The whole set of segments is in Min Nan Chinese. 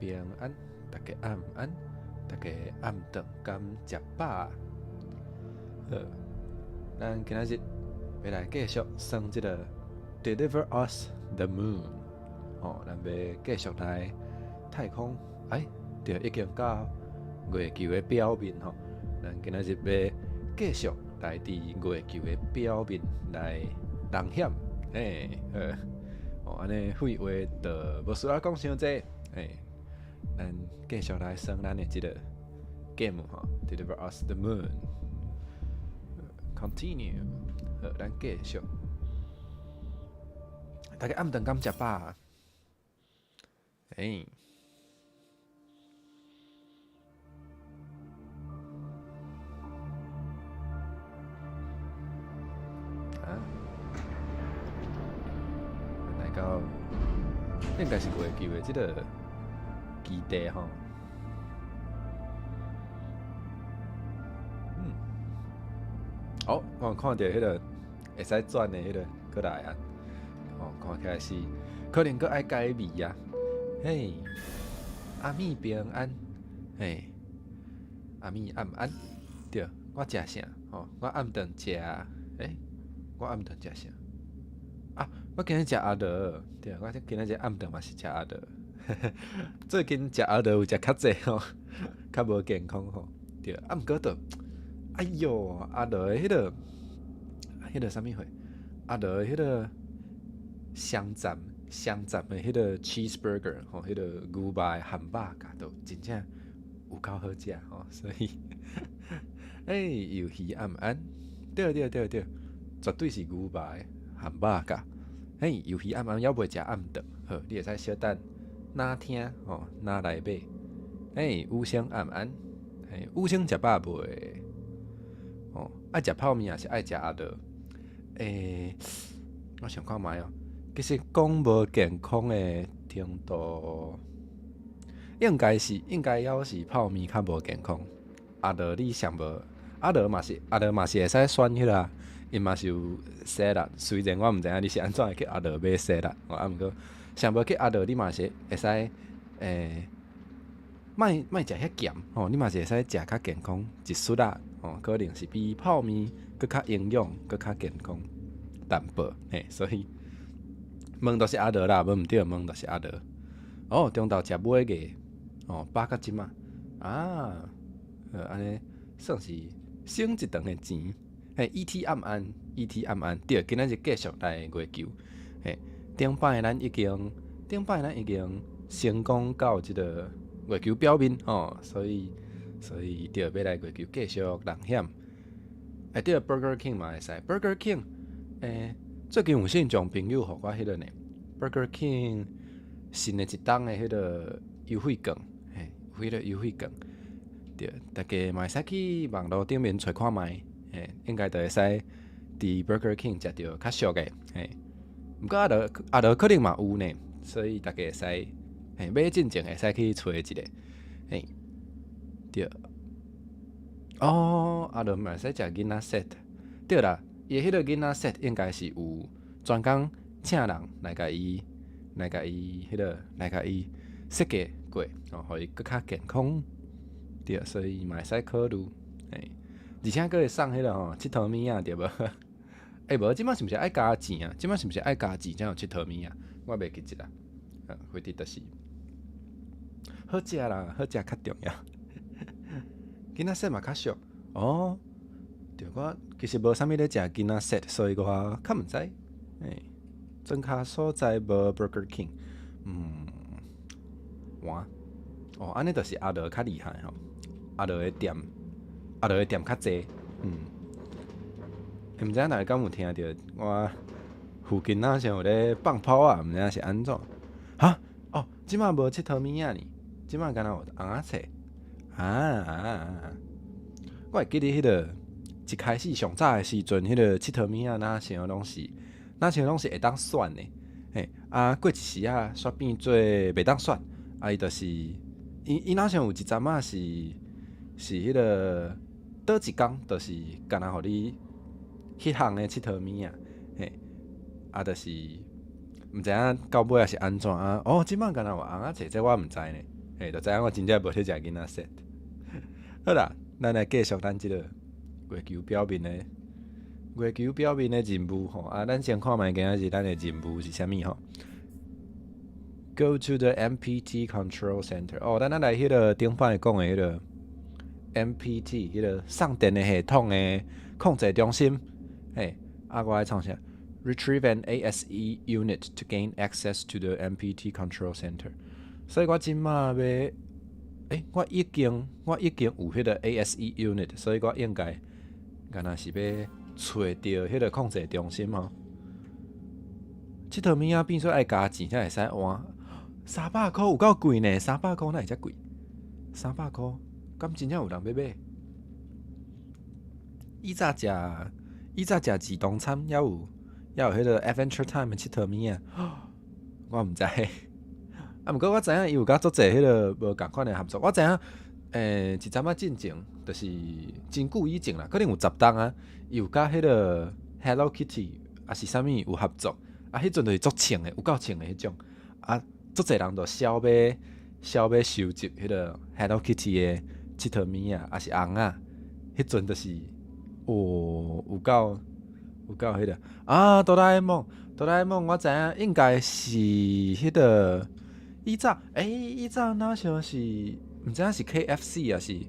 平安，大家暗安，大家暗頓敢食飽？好，咱今仔日欲來繼續耍這个 Deliver Us the Moon。哦，咱欲繼續來太空，哎，對，已經到月球的表面吼。咱今仔日欲繼續來佇月球的表面來冒險，嘿，好，哦，按呢廢話就無需要講傷濟，嘿，咱繼續來耍咱的這个 game 吼，Deliver Us the Moon。Continue，好，咱繼續。大家暗頓敢食飽？欸，啊，來到應該是月球的這个基地吼。嗯，哦，我有看著彼个會使轉的彼个閣來啊！哦，看起來是可能閣愛解謎啊！嘿，阿米平安，嘿，阿米暗安，對，我食啥？吼，我暗頓食，欸，我暗頓食啥？啊，我今日食阿羅，對，我今仔日暗頓嘛是食阿羅。最近食阿羅有食較濟吼，較無健康吼，對，啊，毋過就，哎喲，阿羅的彼个，彼个啥物貨？阿羅的彼个雙層雙層的彼个 cheeseburger 吼，彼个牛肉的漢堡架都真正有夠好食吼，所以，欸，魷魚暗安，對對對對，絕對是牛肉的漢堡架。嘿，魷魚暗安猶未食暗頓，好，你會使小等哪聽吼，哪來買？嘿，五星暗安，嘿，五星食飽未？哦，愛食泡麵抑是愛食阿羅？欸，我想看覓哦。其實講無健康的程度，應該是應該猶是泡麵較無健康。阿羅你上無？阿羅嘛是阿羅嘛是會使選彼个啊，伊嘛是有沙律。雖然我毋知影你是按怎會去阿羅買沙律，啊，毋過上無去阿羅你嘛是會使欸，莫莫食遐鹹吼，你嘛是會使食較健康一絲仔吼，可能是比泡麵閣較營養、閣較健康淡薄嘿，所以。問就是阿羅啦，無毋對，問就是阿羅。哦，中晝食尾個，哦，飽到這馬，啊，按呢算是省一頓的錢。嘿，E.T. 暗安，E.T. 暗安，對，今仔日繼續來月球。嘿，頂擺咱已經，頂擺咱已經成功到這个月球表面吼，所以，所以對，欲來月球繼續冒險。欸，對，Burger King 嘛會使，Burger King，欸。最近有信眾朋友予我彼个呢，Burger King 新的一冬的彼个優惠券，嘿，彼个優惠券，對，大家嘛會使去網路頂面揣看覓，嘿，應該就會使佇 Burger King 食著較俗的，嘿。毋過阿羅阿羅可能嘛有呢，所以大家會使，嘿，買進前會使去揣一下，嘿，對。哦，阿羅嘛會使食囡仔 set，對啦。伊彼个囡仔 set 應該是有專工請人來共伊，來共伊彼个，來共伊設計過，哦，予伊閣較健康，對，所以嘛會使考慮，嘿，而且閣會送彼个吼𨑨迌物仔，對無？欸，無，這擺是毋是愛加錢啊？這擺是毋是愛加錢才有𨑨迌物仔？我袂記得啦，啊，反正就是好食啦，好食較重要。囡仔 set 嘛較俗，哦。對，我其實無啥物咧食囡仔 set，所以我較毋知。欸，莊跤所在無 Burger King，嗯，哇，哦，按呢就是阿羅較厲害吼，阿羅的店，阿羅的店較濟，嗯。毋知影大家敢有聽著我附近若像有咧放炮啊，毋知影是按怎？哈？哦，這擺無𨑨迌物仔呢，這擺敢若有尪仔冊，啊啊啊！我會記得彼个。一開始上早的時陣，彼个𨑨迌物仔若像攏是，若像攏是會當選的，嘿，啊過一時仔煞變做袂當選，啊伊就是，伊伊若像有一陣仔是是彼个佗一工，就是干焦予你彼項的𨑨迌物仔，嘿，啊就是毋知影到尾仔是按怎啊？哦，這擺敢若有尪仔冊，這我毋知呢。嘿，就知影我真正無咧食囡仔 set。好啦，咱來繼續咱這个月球表面的任務吼。啊，咱先看覓今仔日咱的任務是啥物吼？Go to the MPT Control Center。哦，咱來彼个頂擺講的彼个 MPT，彼个送電的系統的控制中心。嘿，啊，我愛創啥？Retrieve an ASE unit to gain access to the MPT Control Center。所以我這馬欲，欸，我已經有彼个 ASE unit，所以我應該敢若是欲揣著彼个控制中心吼。這套物仔變做愛加錢才會使換，300箍有夠貴呢，三百箍哪會遮貴？三百箍，敢真正有人欲買？以早食兒童餐，猶有彼个 Adventure Time 的𨑨迌物仔，我毋知。啊，毋過我知影伊有佮足濟彼个無仝款的合作。我知影，一陣仔進前，就是真久以前啦，可能有10冬啊，伊有佮彼个 Hello Kitty 抑是啥物有合作。啊，彼陣就是足穿的，有夠穿的彼種。啊，足濟人就痟欲收集彼个 Hello Kitty 的𨑨迌物仔，抑是尪仔。彼陣就是，哦，有夠彼个啊，哆啦 A 夢，哆啦 A 夢，我知影應該是彼个以早，欸，以早若像是毋知影是 KFC 抑是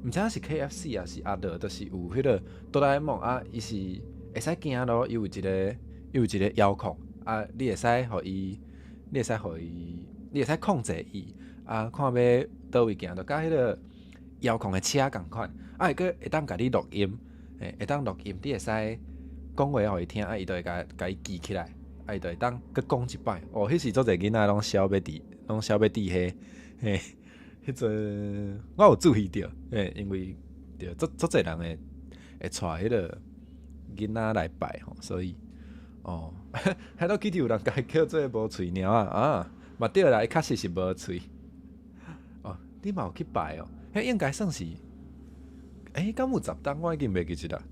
毋知影是 KFC 抑是阿樂，就是有彼个哆啦 A 夢啊，伊是會使行路，伊有一个遙控啊，你會使控制伊啊，看欲佗位行，就佮彼个遙控的車仝款，啊，會閣會當共你錄音，嘿，會當錄音，你會使講話予伊聽，啊，伊就會共伊記起來，啊，伊就會當閣講一擺。哦，彼時足濟囡仔攏痟欲佇彼，嘿，彼陣我有注意著，嘿，因為著足濟人會帶彼个囡仔來拜吼，所以哦，Hello Kitty 有人共伊叫做無喙貓仔啊，嘛對啦，伊確實是無喙。哦，你嘛有去拜哦？彼應該算是，欸，敢有10冬？我已經袂記得啦。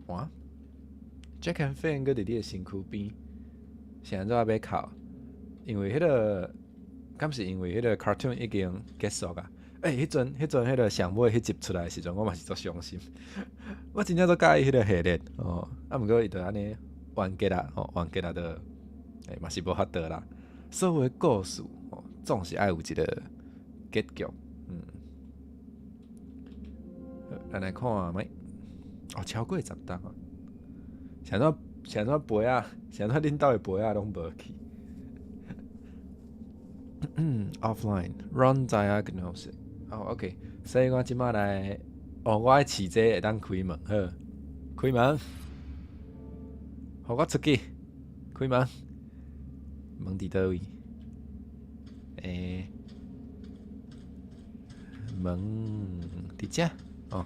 哇，Jack and Finn 閣佇你的身軀邊，是按怎欲哭？因為彼个，敢是因為彼个 cartoon 已經結束啊？欸，彼陣彼个上尾彼集出來的時陣，我嘛是足傷心。我真正足佮意彼个系列哦，啊，毋過伊就按呢完結啦，吼，完結啦，就，欸，嘛是無法度啦。所有的故事哦，總是愛有一個結局。好，咱來看覓？哦，超過10冬啊！是按怎杯仔？是按怎恁兜的杯仔攏無去？Offline run diagnosis。哦，OK，所以我這馬來，哦，我愛試這會當開門，好，開門，予我出去，開門，門佇佗位？欸，門佇遮，哦。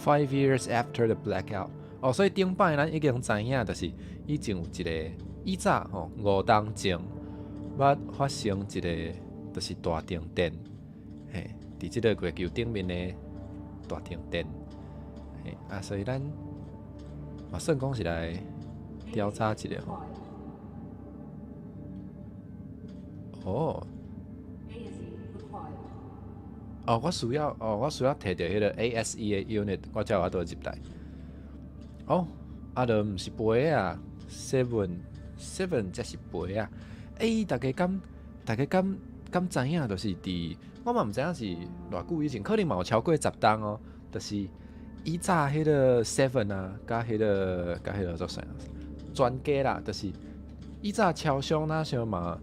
5 years after the blackout，哦，所以頂擺咱已經知影，就是以前有一個以早吼5冬前，捌發生一個就是大停電，嘿，佇這个月球頂面的大停電，嘿，啊，所以咱嘛算講是來調查一下吼。哦。哦，我需要提著彼个 ASE 的 unit，我才有法度入來。哦，啊，著毋是杯仔，seven seven 才是杯仔。欸，大家敢知影？就是佇我嘛毋知影是偌久以前，可能嘛有超過10冬哦。就是以早彼个 seven 啊，佮彼个做啥？全家啦，就是以早超商若像嘛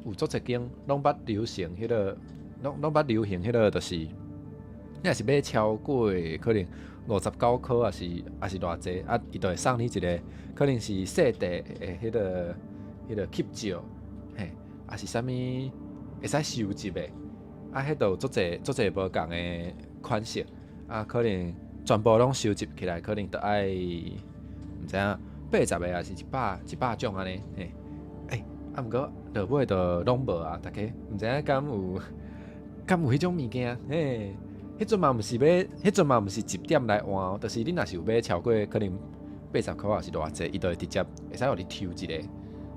有足濟間攏捌流行彼个。攏捌流行彼个，就是你若是買超過可能59箍，抑是偌濟，啊，伊就會送你一个，可能是細塊的彼个吸照，嘿，抑是啥物會使收集的，啊，彼度有足濟足濟無仝的款式，啊，可能全部攏收集起來，可能著愛毋知影80個抑是100種按呢，嘿，欸，啊，毋過落尾就攏無啊，大家毋知影敢有彼種物件？嘿，彼陣嘛毋是一點來換哦，就是你若是有買超過可能80箍抑是偌濟，伊就會直接會使予你抽一个，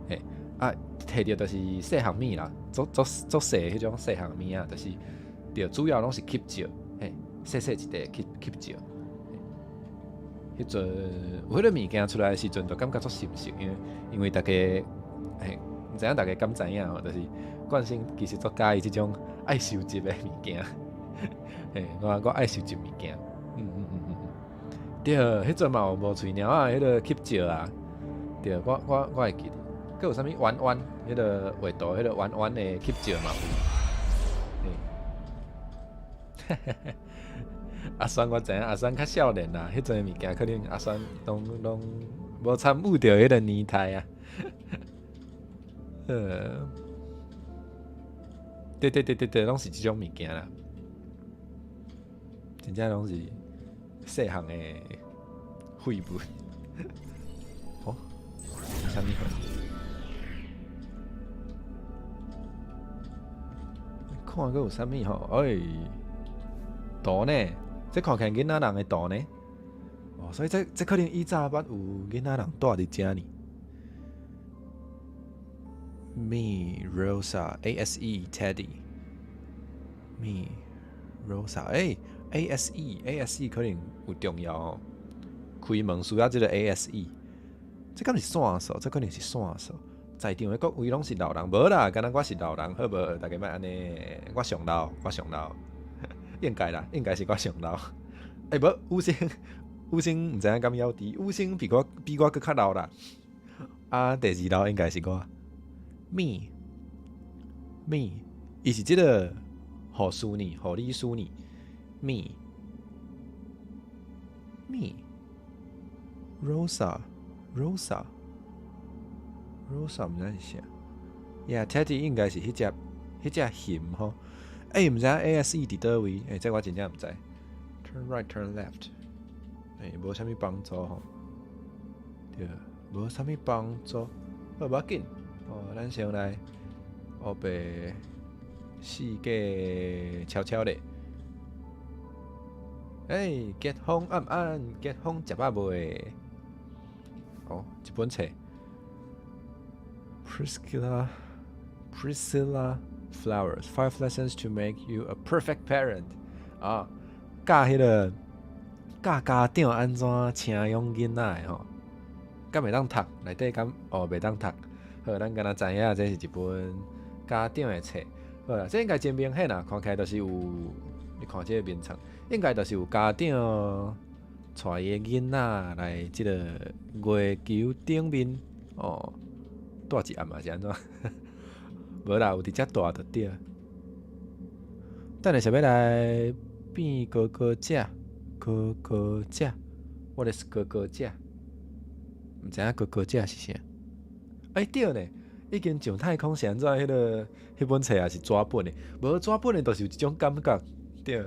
嘿，啊，提著就是細項物啦，足足足細彼種細項物啊，就是對，主要攏是翕照，嘿，細細一塊翕翕照。彼陣有彼个物件出來的時陣，就感覺足心實，因為逐家嘿，毋知影逐家敢知影吼，就是慣性其實足佮意這種愛收集的物件，嘿，我愛收集物件，對，彼陣嘛有無喙貓仔彼个翕照啊，對，我會記得，閣有啥物彎彎，彼个畫圖，彼個彎彎的翕照嘛有，嘿，阿酸我知影，阿酸較少年啦，彼陣的物件可能阿酸攏無參與著彼个年代啊。對對對對對，攏是這種物件啦，真正攏是細項的廢物。哦，啥物貨？看閣有啥物吼？哎，圖呢？這看起來囡仔人的圖呢？哦，所以這可能以早捌有囡仔人蹛佇遮呢。Me Rosa A S E Teddy Me Rosa 欸 A S E A S E 可能有重要哦。開門需要這個 A S E，這敢是線索？這可能是線索。在場的各位攏是老人，無啦，敢若我是老人，好無？大家莫按呢，我上老，我上老，應該啦，應該是我上老。欸，無，五星，五星毋知影敢枵佇，五星比我閣較老啦。啊，第二老應該是我。Me me，伊是這個護士呢，護理師呢。Me me Rosa Rosa Rosa 毋知是啥。呀，Teddy 應該是彼隻熊吼。欸，毋知影 A S E 佇佗位？欸，這我真正毋知。Turn right, turn left。欸，無啥物幫助吼。對，無啥物幫助。好，無要緊。哦，咱先來烏白四界悄悄咧。欸，結風暗暗，結風食飽未？哦，一本冊。Priscilla Priscilla Flowers Five Lessons to Make You a Perfect Parent。啊，教彼个教家長按怎請養囡仔的吼，敢會當讀？內底敢哦袂當讀？好，咱敢若知影這是一本家長的冊。好啦，這應該真明顯啊，看起來就是有，你看這個面冊，應該就是有家長帶伊的囡仔來這個月球頂面哦，蹛一暗嘛是按怎？無啦，有佇遮蹛就對。等下是欲來變哥哥食，哥哥食，what is 哥哥食？毋知影哥哥食是啥？欸對呢，已經上太空是按怎？彼个彼本冊也是紙本的，無紙本的，就是有這種感覺，對。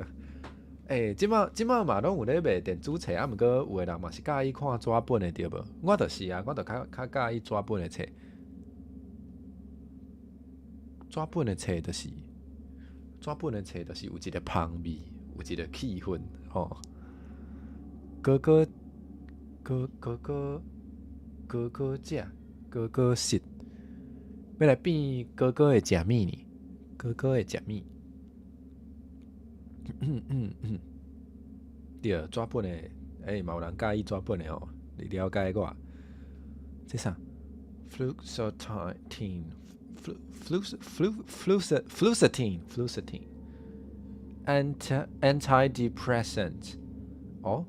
欸，這擺嘛攏有咧賣電子冊，啊，毋過有的人嘛是佮意看紙本的，對無？我就是啊，我就較佮意紙本的冊。紙本的冊就是紙本的冊，就是有一個香味，有一個氣氛，吼。哥哥，哥哥哥哥哥食，哥哥食，欲來變哥哥會食物呢？哥哥會食物？對，紙本的，欸，嘛有人佮意紙本的吼，你了解我？這啥？Fluoxetine。Flu flu flu flu fluoxetine fluoxetine antidepressant 哦，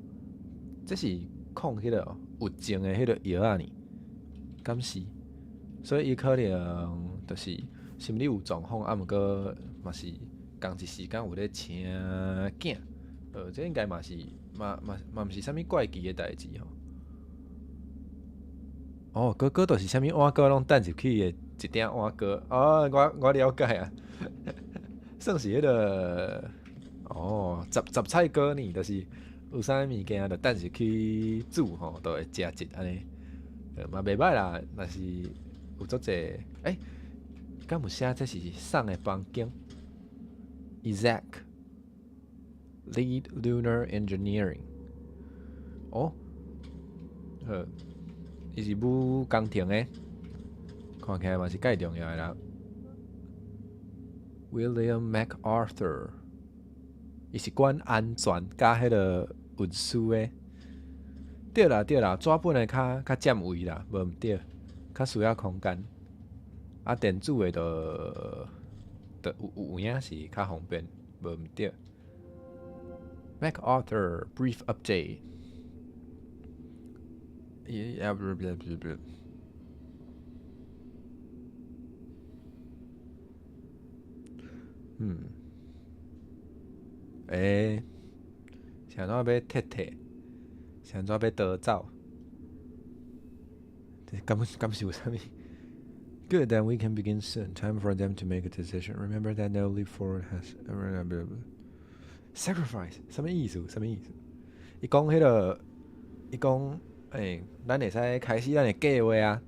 這是抗彼個鬱症的彼個藥仔呢？敢是？所以伊可能就是心理有狀況，啊，毋過嘛是仝一時間有咧請囝，這應該嘛是嘛嘛嘛毋是啥物怪奇的代誌吼。哦，哥哥就是啥物碗糕攏擲入去的一鼎碗糕，哦，我了解啊，算是彼个哦，雜菜糕呢，就是有啥物件就擲入去煮吼，就會食一按呢，嘛袂䆀啦，若是有足濟，欸，敢有寫這是啥的房間？Isaac Lead Lunar Engineering，哦，好。伊是母工程的，看起來嘛是蓋重要的啦。William MacArthur，伊是管安全佮彼个運輸的。對啦對啦，紙本的較較佔位啦，無毋對，較需要空間。啊，電子的就就有有有影是較方便，無毋對。MacArthur brief update。Yeah, 嗯，欸，是按怎欲撤退？是按怎欲逃走？這敢敢是有啥物？Good, then we can begin soon. Time for them to make a decision. Remember that no leap forward has sacrifice. 啥物意思？啥物意思？伊講彼个，伊講，欸，咱會使開始咱的計劃啊！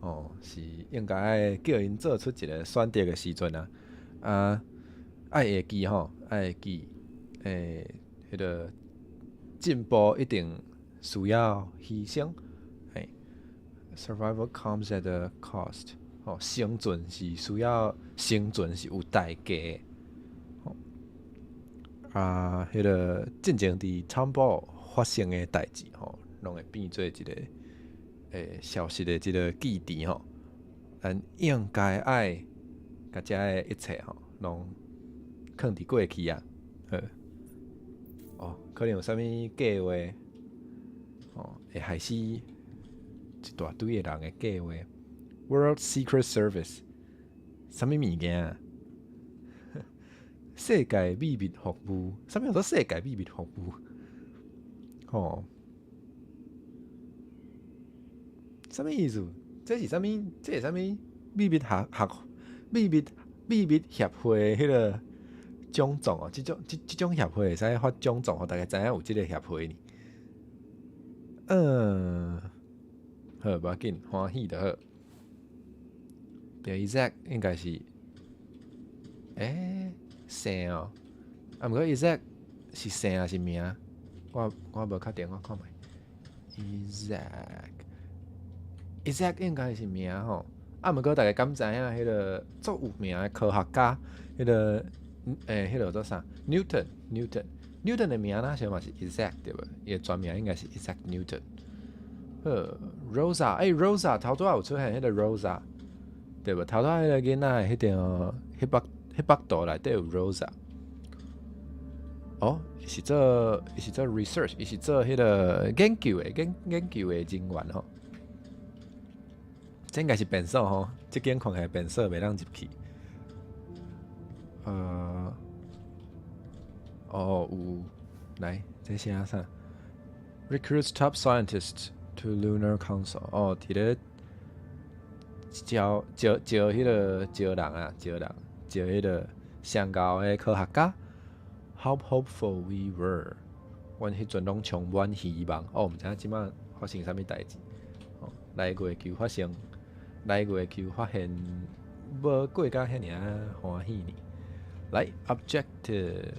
哦，是應該愛叫𪜶做出一个選擇的時陣啊！啊，愛會記吼，愛會記，欸，彼个進步一定需要犧牲，嘿，Survival comes at a cost。吼，生存是需要生存是有代價的。吼，啊，彼个進前佇 Tombaugh 發生的代誌吼，攏會變做一个欸消失的這个記憶吼。咱應該愛共遮的一切吼，攏囥佇過去啊。好，哦，可能有啥物計劃，哦，會害死一大堆的人的計劃。World Secret Service，啥物物件？世界秘密服務，啥物叫做世界秘密服務？吼，啥物意思？這是啥物？這是啥物秘密學學秘密秘密協會彼个獎狀哦？這種這這種協會會使發獎狀，予大家知影有這个協會呢？嗯，好，無要緊，歡喜就好。對，Isaac 應該是，欸，姓哦，啊，毋過 Isaac 是姓抑是名？我我無確定，我看覓。Isaac，Isaac 應該是名吼。啊，毋過大家敢知影彼个足有名的科學家，彼个欸，彼个叫做啥？Newton，Newton，Newton 的名若像嘛是 Isaac 對無？伊的全名應該是 Isaac Newton。好，Rosa，欸，Rosa 頭拄仔有出現彼个 Rosa。對無？頭拄仔彼個囡仔的彼張彼幅彼幅圖內底有 Rosa。哦，伊是做伊是做 research，伊是做彼个研究的研研究的人員吼。這應該是便所吼，這間看起來便所袂當入去。哦，有，來，這寫啥？Recruits top scientists to Lunar Council。哦，佇咧招招招彼个招人啊，招人，招彼个上𠢕的科學家。How hopeful we were！阮彼陣攏充滿希望。哦，毋知影這擺發生啥物代誌。哦，來月球發生，來月球發現無過甲遐爾仔歡喜呢。來，objective，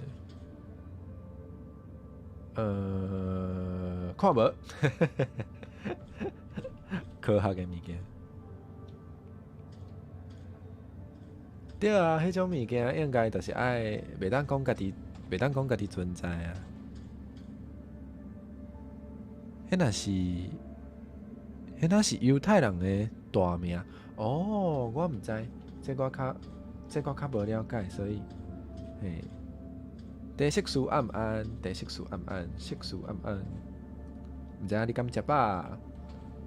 看無，科學的物件。對啊，彼種物件應該就是愛袂當講家己，袂當講家己存在啊。彼若是，彼若是猶太人的大名哦，我毋知，這我較，這我較無了解，所以，嘿，茶色師暗暗，茶色師暗暗，色師暗暗，毋知影你敢食飽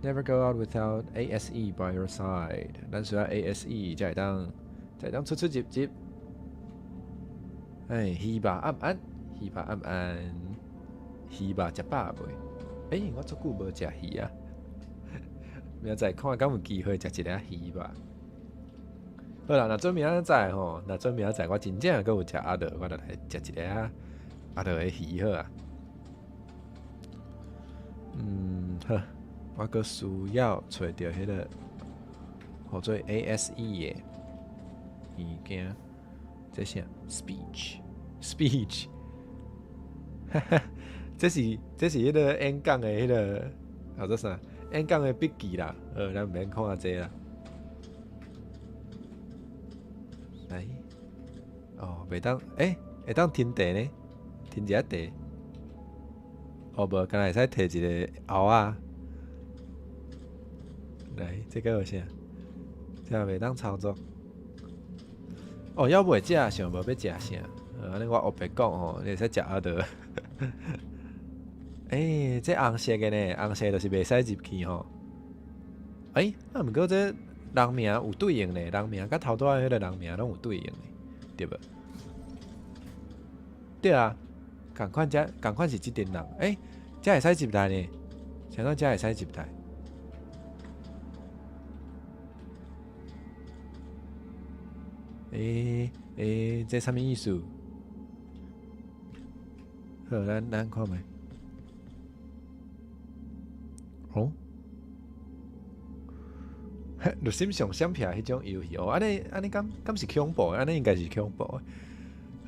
？Never go out without ASE by your side。咱需要 ASE 才會當，才會當出出入入。哎，魚肉暗暗，魚肉暗暗，魚肉食飽未？欸，我足久無食魚啊！明仔載看敢有機會食一下魚肉。好啦，若準明仔載吼，若準明仔載我真正閣有食鴨肉，我就來食一下鴨肉的魚好啊。嗯，好，我閣需要揣著彼个號做 ASE 的物件，這啥？Speech，speech，哈哈，這是這是彼个演講的彼个叫做啥？演講的筆記啦，咱毋免看這啦。來，哦，袂當，欸，會當停茶呢？停一下茶。哦無，敢若會使提一个鰲仔。來，這个有啥？這袂當操作。哦，猶未食，想無欲食啥？按呢我烏白講吼，你會使食阿著。欸，這紅色的呢？紅色就是袂使入去吼。欸，啊，毋過這人名有對應呢，人名佮頭拄仔彼个人名攏有對應的，對無？對啊，仝款這仝款是這陣人。欸，這會使入來呢？啥講這會使入來？欸欸，這啥物意思？好，咱咱看覓。哦？律心上閃避彼種遊戲哦，按呢按呢敢敢是恐怖？按呢應該是恐怖的。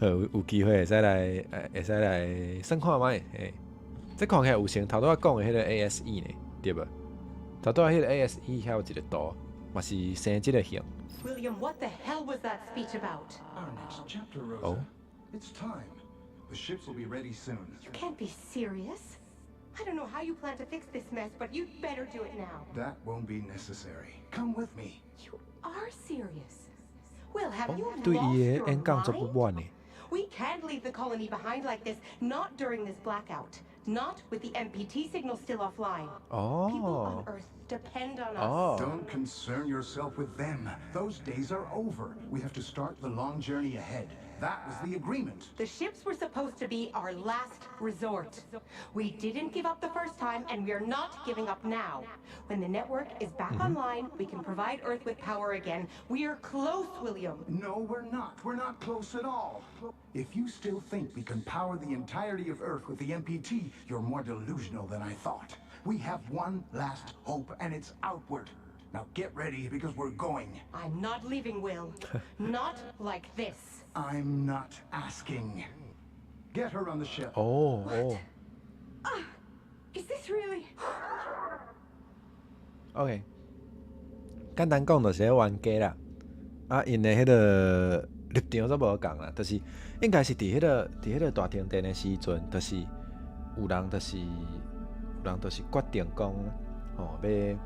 好，有有機會會使來，會使來算看覓。嘿，這看起來有像頭拄仔講的彼個 ASE 呢，對無？頭拄仔彼個 ASE 遐有一個圖，嘛是生這个形。 William, what the hell was that speech about? Our next chapter, Rosa. Oh. It's time. The ships will be ready soon. You can't be serious. I don't know how you plan to fix this mess, but you'd better do it now. That won't be necessary. Come with me. You are serious. Will, have you 對 lost 伊的 your 演講足不 mind? 滿的。 We can't leave the colony behind like this, not during this blackout. Not with the MPT signal still offline. People on 哦 Earth depend on us. 哦， Don't concern yourself with them. Those days are over. We have to start the long journey ahead. That was the agreement. The ships were supposed to be our last resort. We didn't give up the first time, and we're not giving up now. When the network is back online, we can provide Earth with power again. We're close, William. No, we're not. We're not close at all. If you still think we can power the entirety of Earth with the MPT, you're more delusional than I thought. We have one last hope, and it's outward. Now get ready, because we're going. I'm not leaving, Will. Not like this. I'm not asking. Get her on the ship. 哦哦 Is this really? ，OK。簡單講就是咧冤家啦。啊，𪜶的彼个立場煞無仝啦，就是應該是佇彼个佇彼个大停電的時陣，就是有人就是有人就是決定講，吼，欲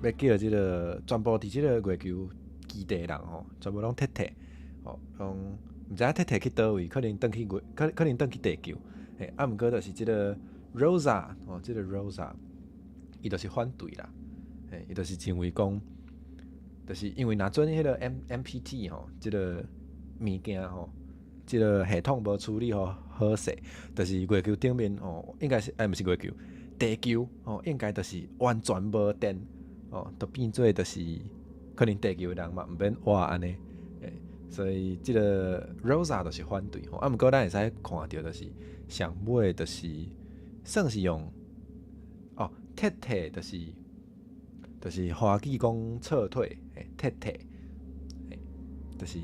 欲叫這个全部佇這个月球基地的人吼，全部攏撤退，吼，攏毋知影撤退去佗位，可能轉去月，可可能轉去地球，嘿，啊，毋過就是這个 Rosa，吼，這个 Rosa，伊就是反對啦，嘿，伊就是認為講，就是因為若準彼个 MPT 吼，這个物件吼，這个系統無處理好好勢，就是月球頂面吼，應該是欸，毋是月球，地球吼，應該就是完全無電，吼，就變做就是可能地球的人嘛毋免活按呢，欸，所以這个 Rosa 就是反對吼，啊，毋過咱會使看著就是上尾就是算是用哦，撤退就是就是華語講撤退，嘿，撤退，嘿，就是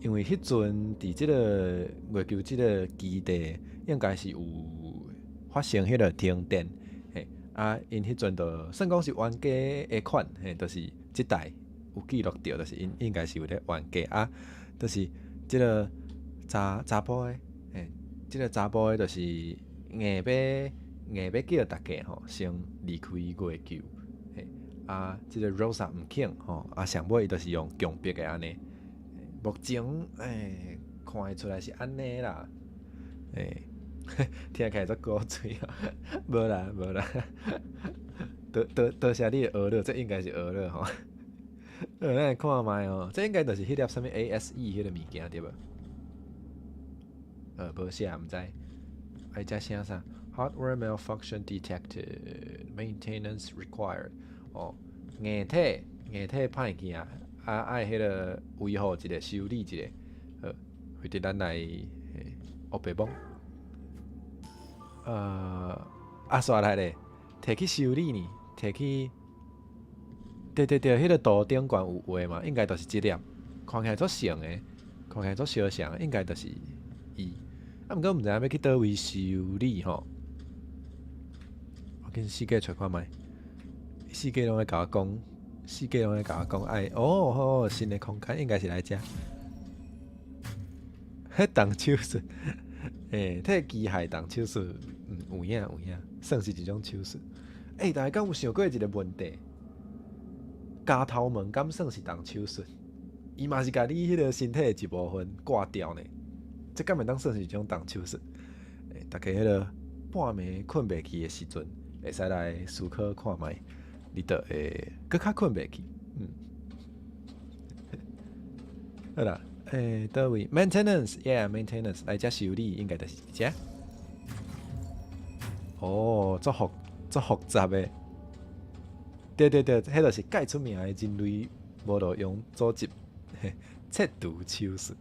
因為彼陣佇這个月球這个基地應該是有發生彼个停電，嘿，啊，𪜶彼陣就算講是冤家的款，嘿，就是這代有記錄著，就是𪜶應該是有咧冤家啊，就是這个查查埔的，嘿，這个查埔的就是硬欲硬欲叫大家吼先離開月球，嘿，啊，這个 Rosa 毋肯吼，啊，上尾伊就是用強迫的按呢，目前欸看會出來是按呢啦，欸，聽起來足古錐哦，無啦無啦，多多多謝你的學樂，這應該是學樂吼。咱來看覓哦，這應該就是彼粒啥物 ASE 彼个物件對無？無寫毋知，愛遮寫啥？Hardware malfunction detected, maintenance required。哦，硬體硬體歹去啊，啊愛彼个維護一下，修理一下。好，或者咱來烏白摸。啊，煞來咧，提去修理呢？提去，對對對，彼个圖頂懸有畫嘛，應該就是這粒，看起來足像的，看起來足相像，應該就是伊。啊，毋過毋知影欲去佗位修理吼。我緊四界揣看覓，四界攏咧共我講，四界攏咧共我講，愛哦好，新的空間應該是來遮。彼動手術，欸，替機械動手術，有影有影，算是一種手術。欸，大家敢有想過一個問題？鉸頭毛敢算是動手術？伊嘛是共你彼個身體的一部分割掉呢？這敢會當算是一種動手術？欸，逐家彼個半暝睏袂去的時陣，會使來思考看覓，你就會閣較睏袂去。好啦，欸，佗位？Maintenance，yeah，maintenance，來遮修理應該就是這。哦，足複雜的。對對對，彼就是蓋出名的人類無路用組織切除手術。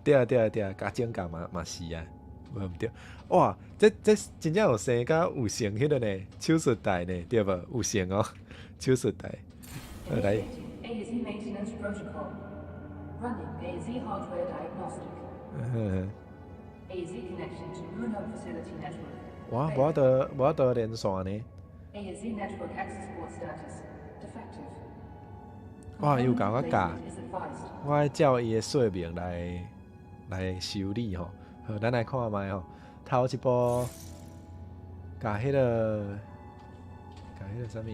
對啊對啊對啊，共整甲嘛嘛是啊，無毋對。哇，這真正有生佮有成彼個呢，手術台呢，對無？有成哦，手術台。來。 AZ maintenance protocol. Running AZ hardware diagnostic. AZ connection to Moonhub facility network. 哇，無法度連線呢。 AZ network access port status defective. 哇，伊有共我教， Replacement is advised. 我愛照伊的說明來修理吼。好，咱來看覓吼。頭一步，共彼個啥物？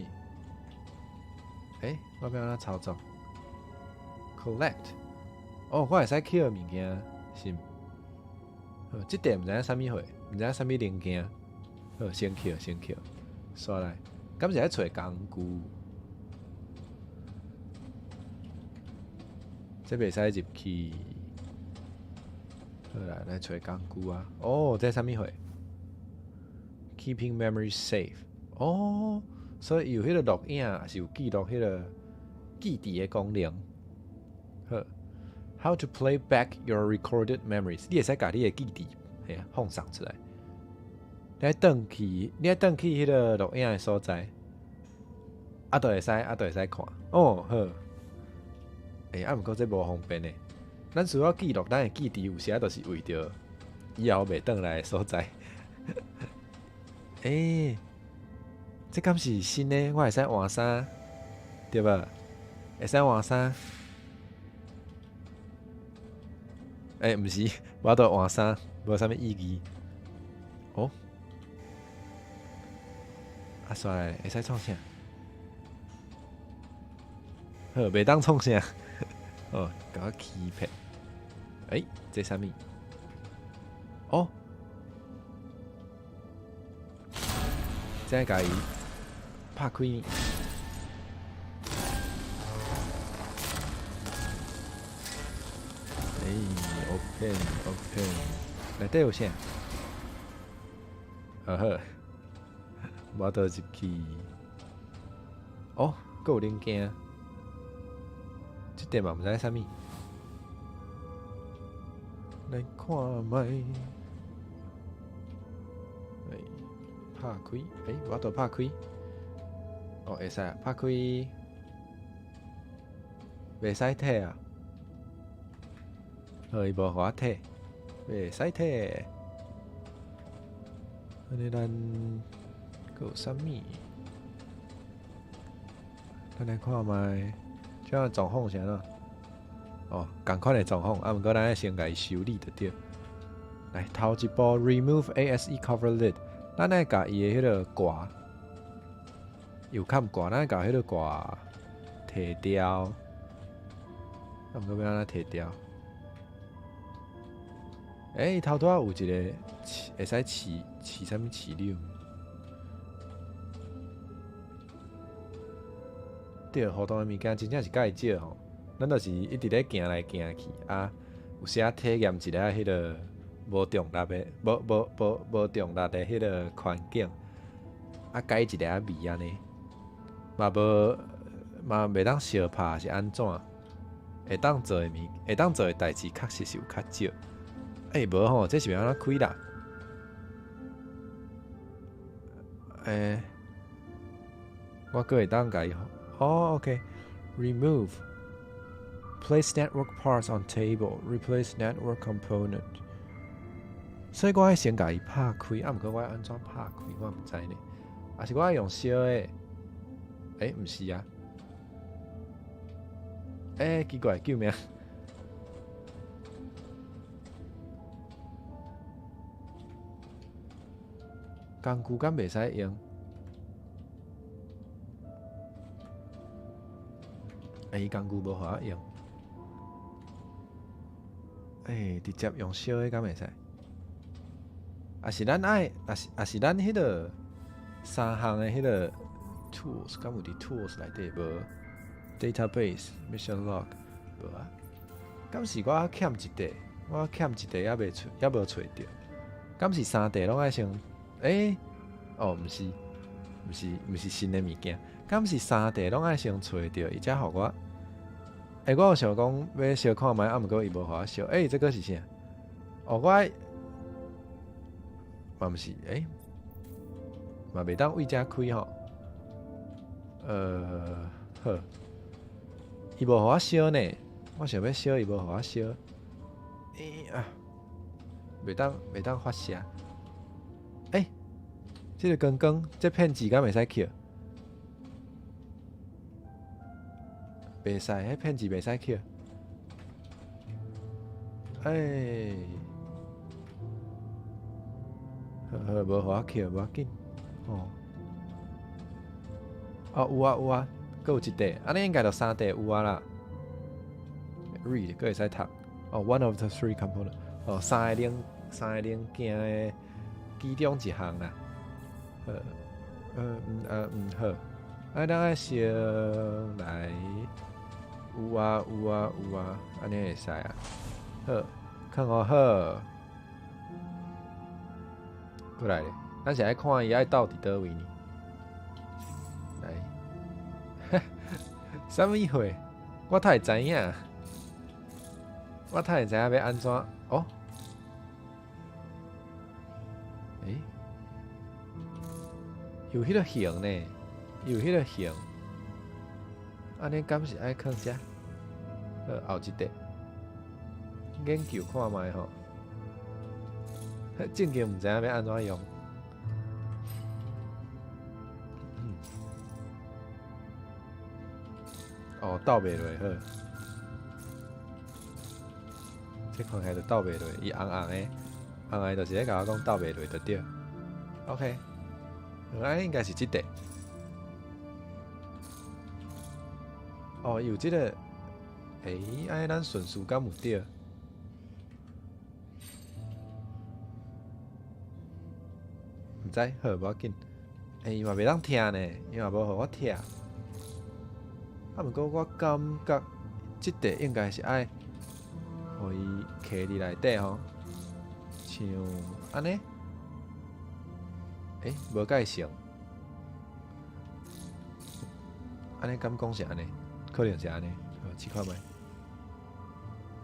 欸，我欲按怎操作？Collect。哦，我會使抾物件，是毋？好，這塊毋知影啥物貨，毋知影啥物零件。好，先抾，先抾。煞來，敢是愛揣工具？這袂使入去。好啦，來揣工具啊！哦，這啥物貨？Keeping memory safe。哦，所以有彼個錄影，抑是有記錄彼個記憶的功能。好，How to play back your recorded memories？你會使共你的記憶嘿啊放送出來。你愛轉去彼個錄影的所在，啊，就會使看。哦，好。欸，啊，毋過這無方便的。咱需要記錄咱的記憶，有時就是為著以後袂轉來的所在。欸，這敢是新的？我會使換衫，對無？會使換衫？欸，毋是，我都換衫，無啥物意義。哦，啊，煞來會使創啥？好，袂當創啥？哦，共我欺騙。欸，這啥物？哦，這共伊拍開。欸，open，open，內底有啥？啊好，無法度入去。哦，閣有零件。這塊嘛毋知啥物。來看覓。欸，拍開，欸，無法度拍開。哦，會使啊，拍開。袂使提啊。好，伊無予我提，袂使提。按呢咱閣有啥物？咱來看覓，這樣狀況是按怎？哦，仝款的狀況，啊，毋過咱愛先共伊修理就對。來，頭一步，remove ASE cover lid，咱愛共伊的彼個蓋，有蓋蓋，咱愛共彼個蓋提掉。啊，毋過欲按怎提掉？欸，伊頭拄仔有一個會使飼飼啥物飼料？對，互動的物件真正是蓋少吼。咱就是一直咧行來行去啊，有時仔體驗一下彼個無重力的、無重力的彼個環境，啊，解一下謎按呢，嘛無嘛袂當相拍是按怎？會當做的代誌確實是有較少。欸，無吼，這是欲按怎開啦？欸，我閣會當共伊，哦，OK，remove。Place network parts on table. Replace network component. 所以我愛先共伊拍開，啊，毋過我愛按怎拍開，我毋知呢。抑是我愛用燒的？欸，毋是啊。欸，奇怪，救命！工具敢袂使用？欸，伊工具無予我用。欸，直接用燒的敢會使？抑是咱愛，抑是咱彼个三項的彼个 tools，敢有佇 tools 內底無？database mission log 無啊？敢是我欠一塊？我欠一塊猶未揣，猶無揣著。敢是三塊攏愛先？欸，哦，毋是，毋是，毋是新的物件。敢是三塊攏愛先揣著，伊才予我。欸，我有想講欲相看覓，啊，毋過伊無予我相。欸，這閣是啥？哦，我愛嘛毋是，欸，嘛袂當對遮開吼。好，伊無予我燒呢，我想欲燒，伊無予我燒。欸啊，袂當發射。欸，這个光光，這片紙敢會使抾？袂使，彼片紙袂使抾。欸，好好，無予我抾，無要緊。哦，哦，有啊有啊，閣有一塊，按呢應該就三塊有啊啦。Read，閣會使讀。哦，one of the three component，哦，三个零件的其中一項啦。好，嗯，好。啊，咱愛先來，有啊有啊有啊，按呢會使啊。好，看好好。過來咧，咱是愛看伊愛鬥佇佗位呢？來，啥物貨？我太知影，我太會知影欲按怎哦？欸？有彼个形呢？有彼个形，按呢敢是愛囥遮？好，後一塊，研究看覓吼。正經毋知影欲按怎用。哦，鬥袂落好。這看起來就鬥袂落，伊紅紅的，紅紅的就是咧共我講鬥袂落就對。OK，按呢應該是這塊。哦，有這個，欸，按呢咱順序敢有對？毋知，好，無要緊。欸，伊嘛袂當拆呢，伊嘛無予我拆。啊，毋過我感覺這塊應該是愛予伊囥佇內底吼，像按呢？欸，無蓋成。按呢敢講是按呢？可能是按呢，好，試看覓。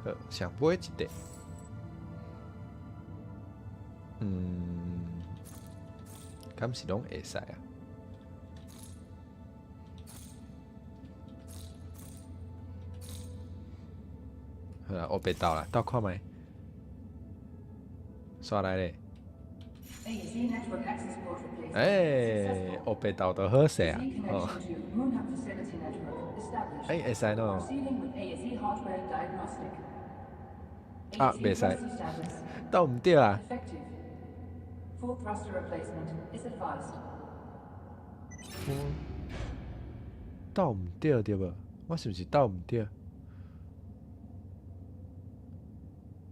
好，上尾一塊。嗯，敢是攏會使啊？好啦，烏白鬥啦，鬥看覓。煞來咧。欸，烏白鬥就好勢啊！哦。欸，會使喏。啊，袂使，鬥毋對啊。鬥毋對對無？我是毋是鬥毋對？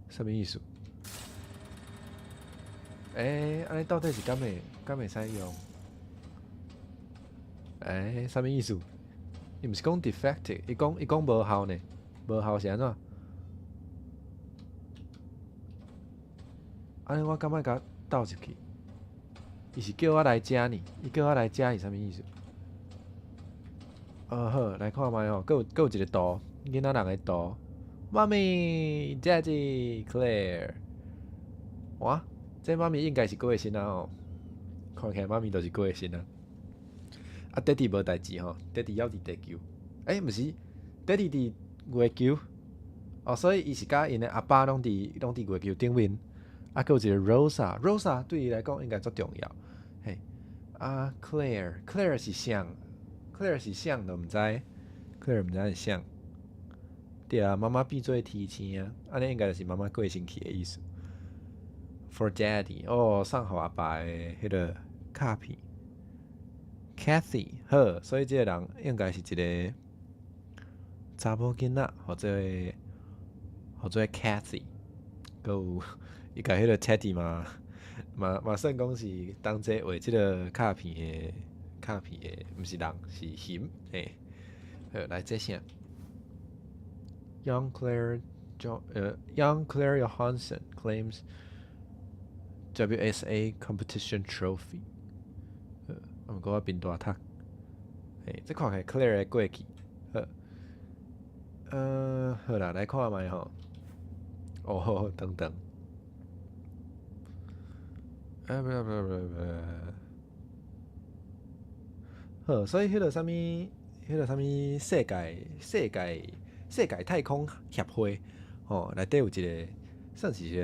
啥物意思？欸，按呢到底是敢會使用？欸，啥物意思？伊毋是講 defective，伊講無效呢？無效是按怎？按呢我敢愛共鬥入去？伊是叫我來遮呢？伊叫我來遮是啥物意思？哦好，來看覓吼，閣有閣有一個圖，囡仔人的圖。媽咪，Daddy， Claire。哇，這媽咪應該是過身啊吼，看起來媽咪就是過身啊。啊，爹地無代誌吼，爹地猶佇地球。欸，毋是，爹地佇月球。哦，所以伊是佮𪜶的阿爸攏佇月球頂面。啊，閣有一個 Rosa，Rosa 對伊來講應該足重要。嘿，啊，Claire，Claire 是啥？Claire 是啥都毋知，Claire 毋知是啥。對啊，媽媽變做天星啊，按呢應該就是媽媽過身去的意思。For Daddy，哦，送予阿爸的彼個卡片，Kathy 好，所以這個人應該是一個查某囡仔，號做 Kathy，閣有伊共彼個 Teddy 嘛算講是同齊畫這個卡片的，毋是人，是熊，嘿，好，來這啥？Young Claire Johansson claims WSA competition trophy。毋過我貧大讀，嘿，這看起來 Claire 的過去，好，好啦，來看覓吼。哦，等等，不不不不不，好，所以彼個啥物世界太空協會，吼，內底有一個算是一個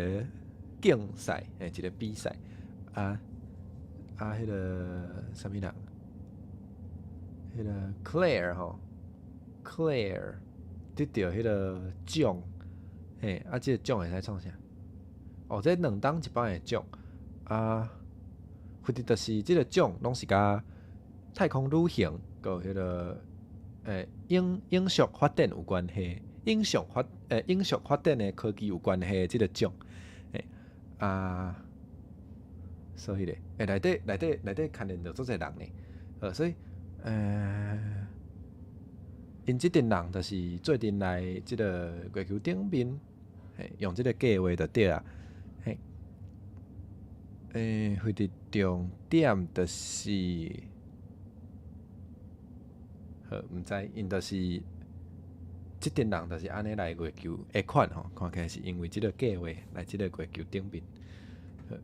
競賽，一個比賽，彼個啥物人？彼個 Claire 吼，Claire 得著彼個獎，嘿，啊，這個獎會使創啥？哦，這兩冬一擺的獎，啊，反正就是這個獎攏是佮太空旅行，閣有彼個永續發展有關係，永續發展的科技有關係的這個獎，嘿，啊。所以咧，內底牽連著足濟人呢，所以，𪜶這陣人就是做陣來這個月球頂面，嘿，用這個計畫就對啊，嘿，反正重點就是，好，毋知𪜶就是這陣人就是按呢來月球的款吼，看起來是因為這個計畫來這個月球頂面。好，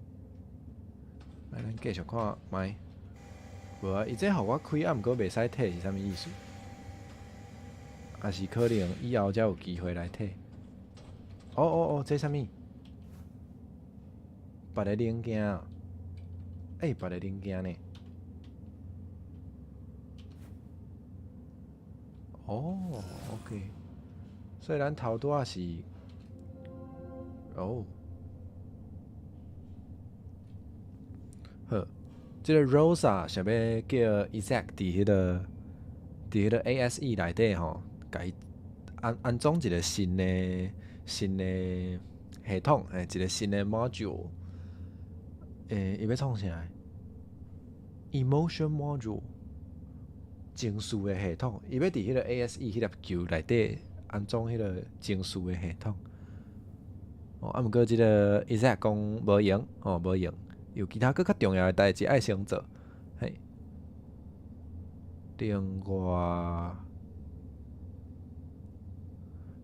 來咱繼續看覓。無啊，伊這予我開，啊，毋過袂使提是啥物意思？抑是可能以後才有機會來提？哦哦哦，這啥物？別个零件，欸，別个零件呢？哦，OK，所以咱頭拄仔是，哦，好，這個 Rosa 想欲叫 Isaac 佇彼個 ASE 內底吼，共伊安裝一個新的系統，欸，一個新的 module。欸，伊欲創啥？Emotion module，情緒的系統，伊欲佇彼個 ASE 彼粒球內底安裝彼個情緒的系統。哦，啊，毋過這個 Isaac 講無閒，哦，無閒，有其他閣較重要的代誌愛先做，嘿。另外，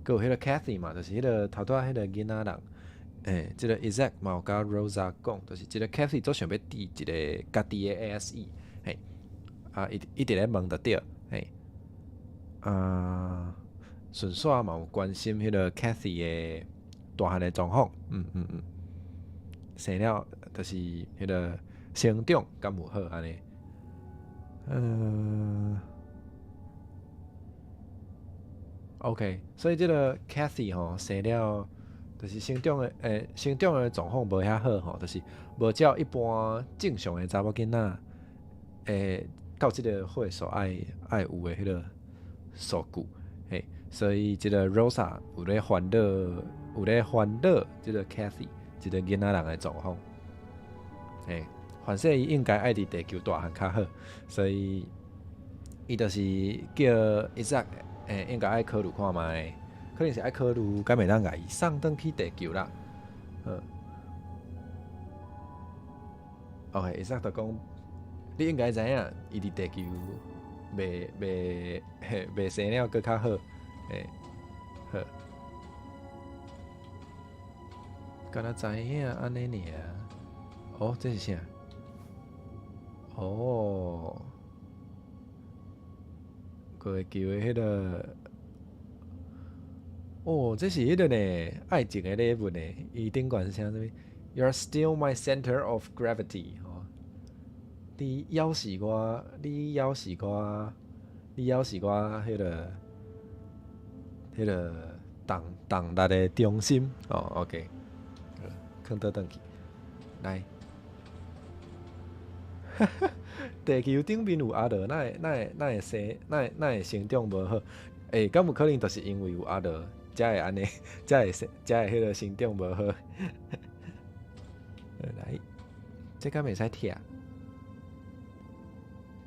閣有彼個 Kathy 嘛，就是彼個頭拄仔彼個囡仔人，欸，這個 Isaac 嘛有佮 Rosa 講，就是這個 Kathy 足想欲佇一個家己的 ASE，嘿，啊，伊一直咧問就對，嘿，啊，順紲嘛有關心彼個 Kathy 的大漢的狀況，生了就是彼個成長敢有好按呢？嗯，OK，所以這個 Kathy 吼生了，就是成長的狀況無遐好吼，就是無照一般正常的查某囡仔，到這個歲數愛有的彼個數據，嘿，所以這個 Rosa 有咧煩惱這個 Kathy 這個囡仔人的狀況，嘿，反正伊應該愛佇地球大漢較好，所以伊就是叫 Isaac，應該愛考慮看覓，可能是愛考慮敢會當共伊送轉去地球啦。好，OK，Isaac 就講，你應該知影，伊佇地球袂生了閣較好，欸，好，敢若知影按呢爾。哦，這是啥？哦，月球的彼個，哦，這是彼個呢，愛情的禮物呢。伊頂懸寫啥物？You're still my center of gravity。吼，你猶是我彼個動力的中心。哦，OK，囥倒轉去，來。地球頂面有阿羅，哪會哪會哪會生，哪會哪會成長無好？欸，敢有可能就是因為有阿羅，才會按呢，才會生，才會彼個成長無好？來，這敢袂使拆？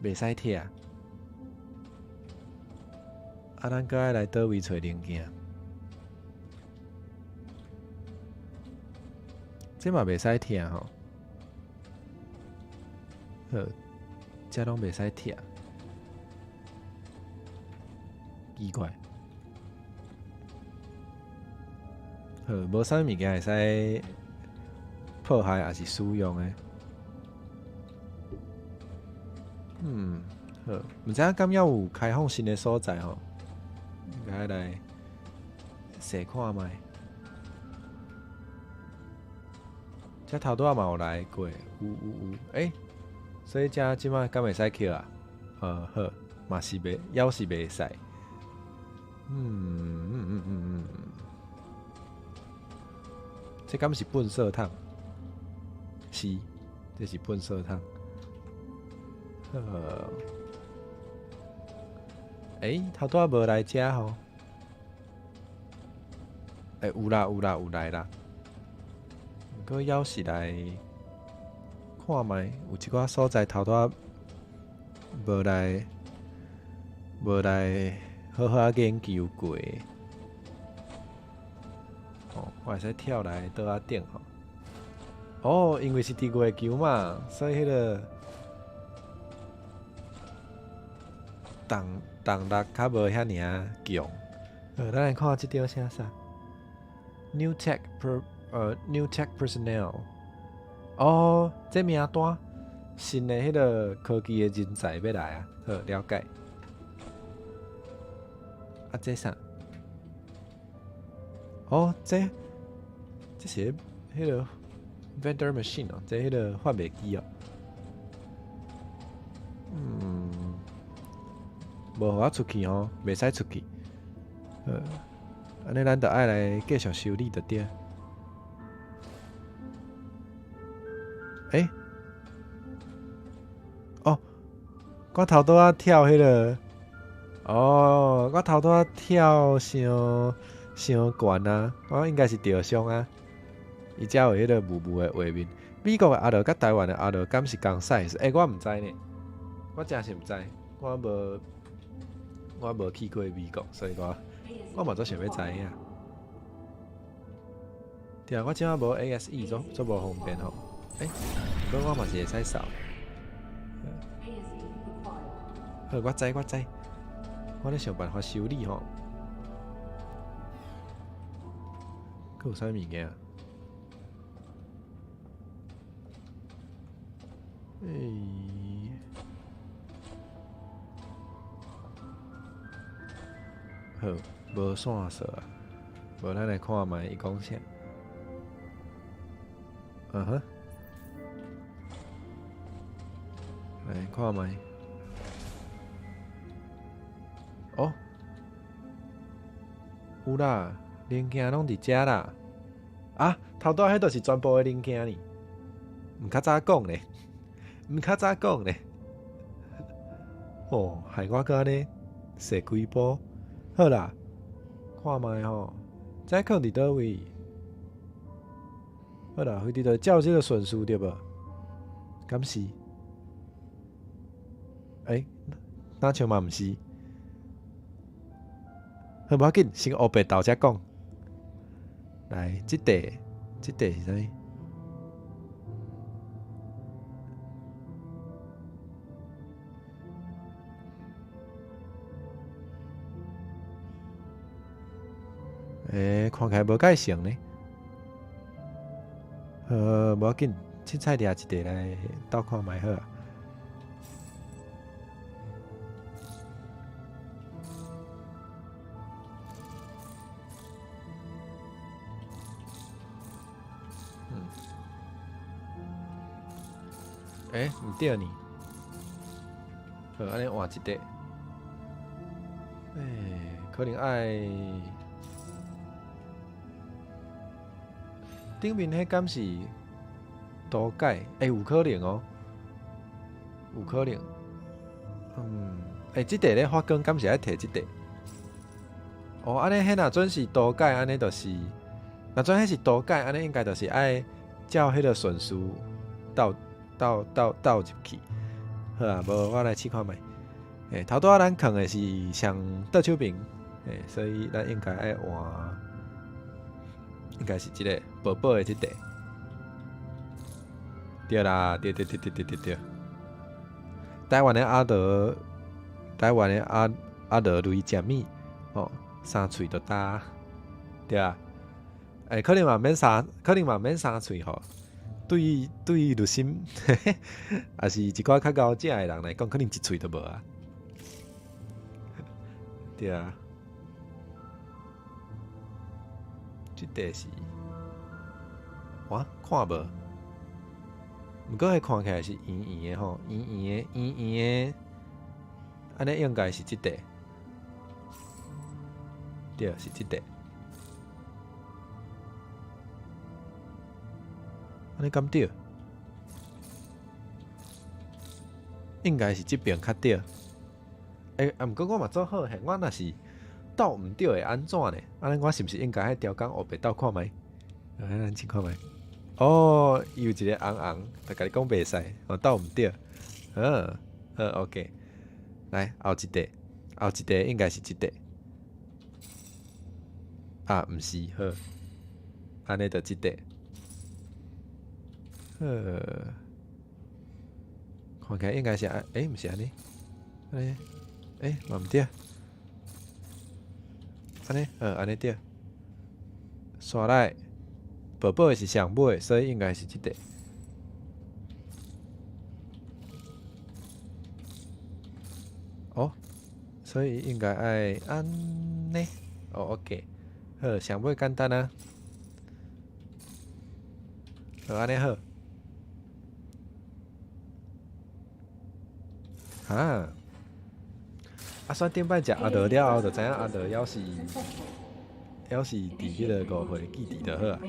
袂使拆。啊，咱閣愛來佗位揣零件？這嘛袂使拆吼。好，這攏袂使拆。奇怪。好，無啥物件會使破壞，抑是使用的。嗯，好，毋知影敢猶有開放新的所在吼？應該來細看覓。這頭拄仔嘛有來過，有有有，欸，所以這這擺敢會使去啊？好，嘛是袂，猶是袂使。這敢是糞掃桶？是，這是糞掃桶。好，欸，頭拄仔無來遮吼？欸，有啦有啦有來啦。毋過猶是來看覓，有一寡所在頭拄仔無來，無來好好仔研究過。哦，我會使跳來桌仔頂吼。哦，因為是佇月球嘛，所以彼個動力較無遐爾仔強。好，咱來看這張寫啥？New Tech per New Tech Personnel。哦，這名單新的彼個科技的人才欲來啊！好，了解。啊，這啥？哦，這是彼個 vendor machine 哦，這彼個販賣機哦。嗯，無予我出去吼，袂使出去。按呢咱就愛來繼續修理就對。欸？哦，我頭拄仔跳彼個，哦，我頭拄仔跳傷傷懸啊！我應該是著傷啊，伊才有彼個霧霧的畫面。美國的阿羅佮台灣的阿羅敢是仝 size？欸，我毋知呢，我真是毋知，我無去過美國，所以我嘛足想欲知影。對啊，我這擺無 ASE 足足無方便吼。欸，不過我嘛是會使掃。好，我知我知，我咧想辦法修理吼。閣有啥物件？欸，好，無線索啊，無咱來看覓伊講啥。嗯哼，來看覓。哦，有啦，零件攏佇遮啦。啊，頭拄仔彼就是全部的零件呢。毋較早講咧，毋較早講咧。哦，害我閣按呢踅幾步。好啦，看覓吼，這囥佇佗位？好啦，飛佇就照這個順序對無？敢是？欸，若像嘛毋是。好，無要緊，先烏白鬥才講。來，這塊，這塊是啥物？欸，看起來無蓋成呢。無要緊，凊彩掠一塊來鬥看覓好啊。欸，毋對呢。好，按呢換一塊。欸，可能愛頂面彼敢是塗改？欸，有可能哦。有可能。欸，這塊咧發光，敢是愛提這塊？哦，按呢彼若準是圖解，按呢就是，若準彼是圖解，按呢應該就是愛照彼個順序倒倒倒倒入去。好啊，無我來試看覓。欸，頭拄仔咱囥的是上倒手邊，欸，所以咱應該愛換，應該是這個薄薄的這塊。對啦，對對對對對對對。台灣的阿德，台灣的阿阿德雷食物，哦，三喙就焦，對啊。欸，可能嘛免三，可能嘛免三喙吼。對對，濾芯，抑是一寡較𠢕食的人來講，可能一喙都無啊。對啊。這塊是，哇，看無？毋過彼看起來是圓圓的吼，圓圓的，圓圓的，按呢應該是這塊。對，是這塊。按呢敢對？應該是這邊較對。欸，啊，毋過我嘛做好嘿，我若是鬥毋對會按怎呢？按呢我是毋是應該愛調工烏白鬥看覓？來，咱試看覓。哦，伊有一個紅紅，就共你講袂使，哦，鬥毋對。好，好，OK。來，後一塊，後一塊應該是這塊。啊，毋是，好，按呢就這塊。好，看起來應該是按，欸，毋是按呢，按呢，欸，嘛毋對。按呢，好，按呢對。煞來，薄薄的是上尾，所以應該是這塊。哦，所以應該愛按呢。哦，OK，好，上尾簡單啊。好，按呢好。哈，啊，煞頂擺食阿樂了後，就知影阿樂猶是猶是佇彼個誤會記佇就好啊。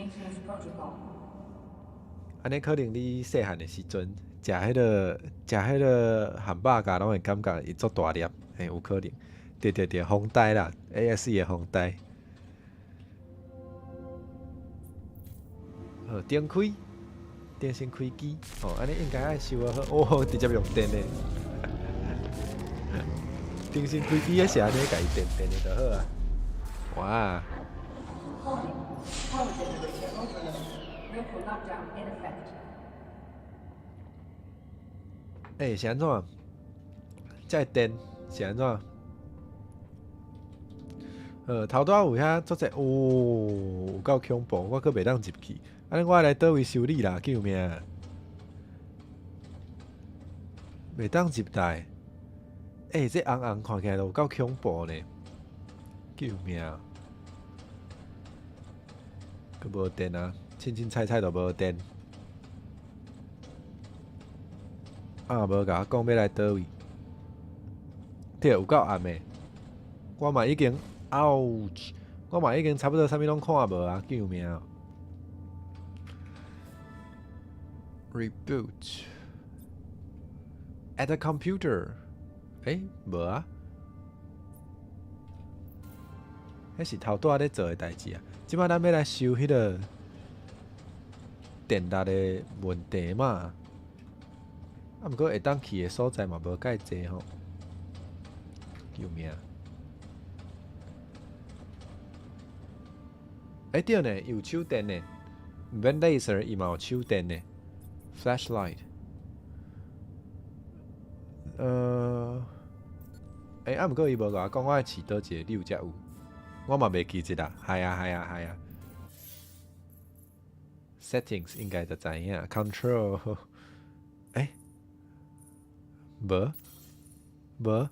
按呢可能你細漢的時陣，食彼個食彼個漢堡鉸，攏會感覺伊足大粒，嘿，有可能。對對對，風台啦，ASE 的風台。好，燈開，電先開機，哦，按呢應該愛修啊好，哦，直接用電的。電先開機，抑是按呢共伊電電的就好啊。哇！ Warning. Power generator overload. Local lockdown in effect. 欸，是按怎？這个電是按怎？頭拄仔有遐足濟，哦，有夠恐怖，我閣袂當入去。按呢我愛來佗位修理啦？救命！袂當入來。欸，這紅紅看起來都有夠恐怖呢！救命！閣無電啊，凊凊彩彩都無電。啊，無共我講欲來佗位？對，有夠暗的。我嘛已經，ouch！我嘛已經差不多啥物攏看無啊！救命！Reboot at the computer。欸，無啊。彼是頭拄仔咧做的代誌啊！這擺咱欲來修彼個電力的問題嘛。啊，毋過會當去的所在嘛無蓋濟吼。救命！欸，對呢，有手電呢，毋免 laser，伊嘛有手電呢。Flashlight。欸，啊，毋過伊無共我講，我愛飼佗一个鈕才有。我嘛袂記得啦，係啊係啊係啊。Settings 應該就知影，Control。欸，無，無，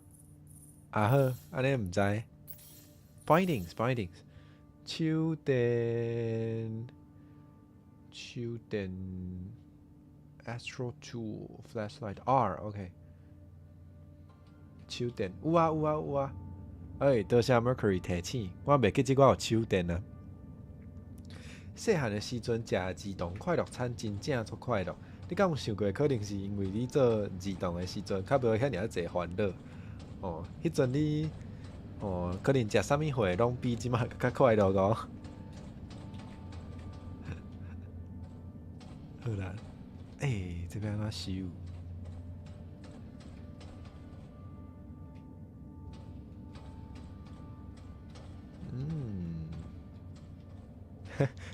啊好，按呢毋知。Bindings，bindings，手電，手電，Astro Tool Flashlight R，OK。手電有啊有啊有啊。欸，多謝 Mercury 提醒，我袂記得我有手電啊。細漢的時陣，食兒童快樂餐真正足快樂。你敢有想過，可能是因為你做兒童的時陣，較無遐爾仔濟煩惱，哦，彼陣你，哦，可能食啥物貨攏比這馬較快樂哦。好啦，欸，這欲按怎修？嗯，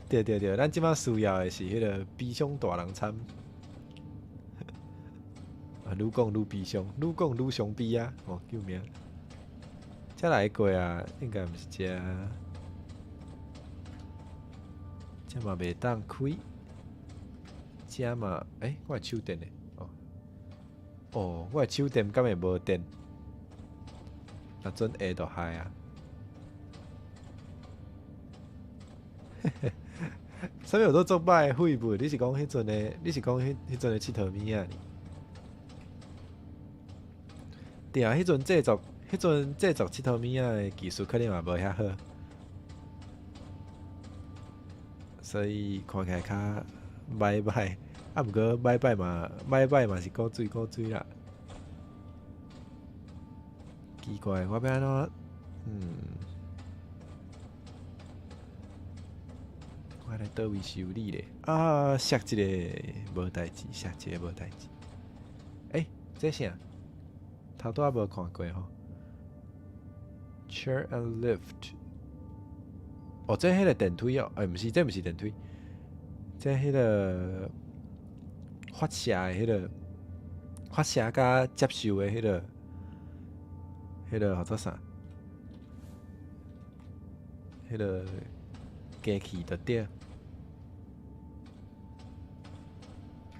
對對對，咱這馬需要的是彼個悲傷大人餐。啊，愈講愈悲傷，愈講愈傷悲啊！哦，救命！這來過啊，應該毋是這，這嘛袂當開，這嘛，欸，我的手電呢？哦，哦，我的手電敢會無電？若準下就害啊！啥物有做足歹的廢物？你是講彼陣的？你是講彼彼陣的𨑨迌物仔？對啊，彼陣製作𨑨迌物仔的技術可能嘛無遐好，所以看起來較歹歹。啊，毋過歹歹嘛，歹歹嘛是古錐古錐啦。奇怪，我欲按怎？嗯，我來佗位修理咧？啊，摔一个無代誌，摔一个無代誌。欸，這啥？頭拄仔無看過吼。Chair and lift。哦，這彼个電梯哦，欸，毋是，這毋是電梯，這彼个發射的彼个發射佮接受的彼个彼个號做啥？彼个機器就對。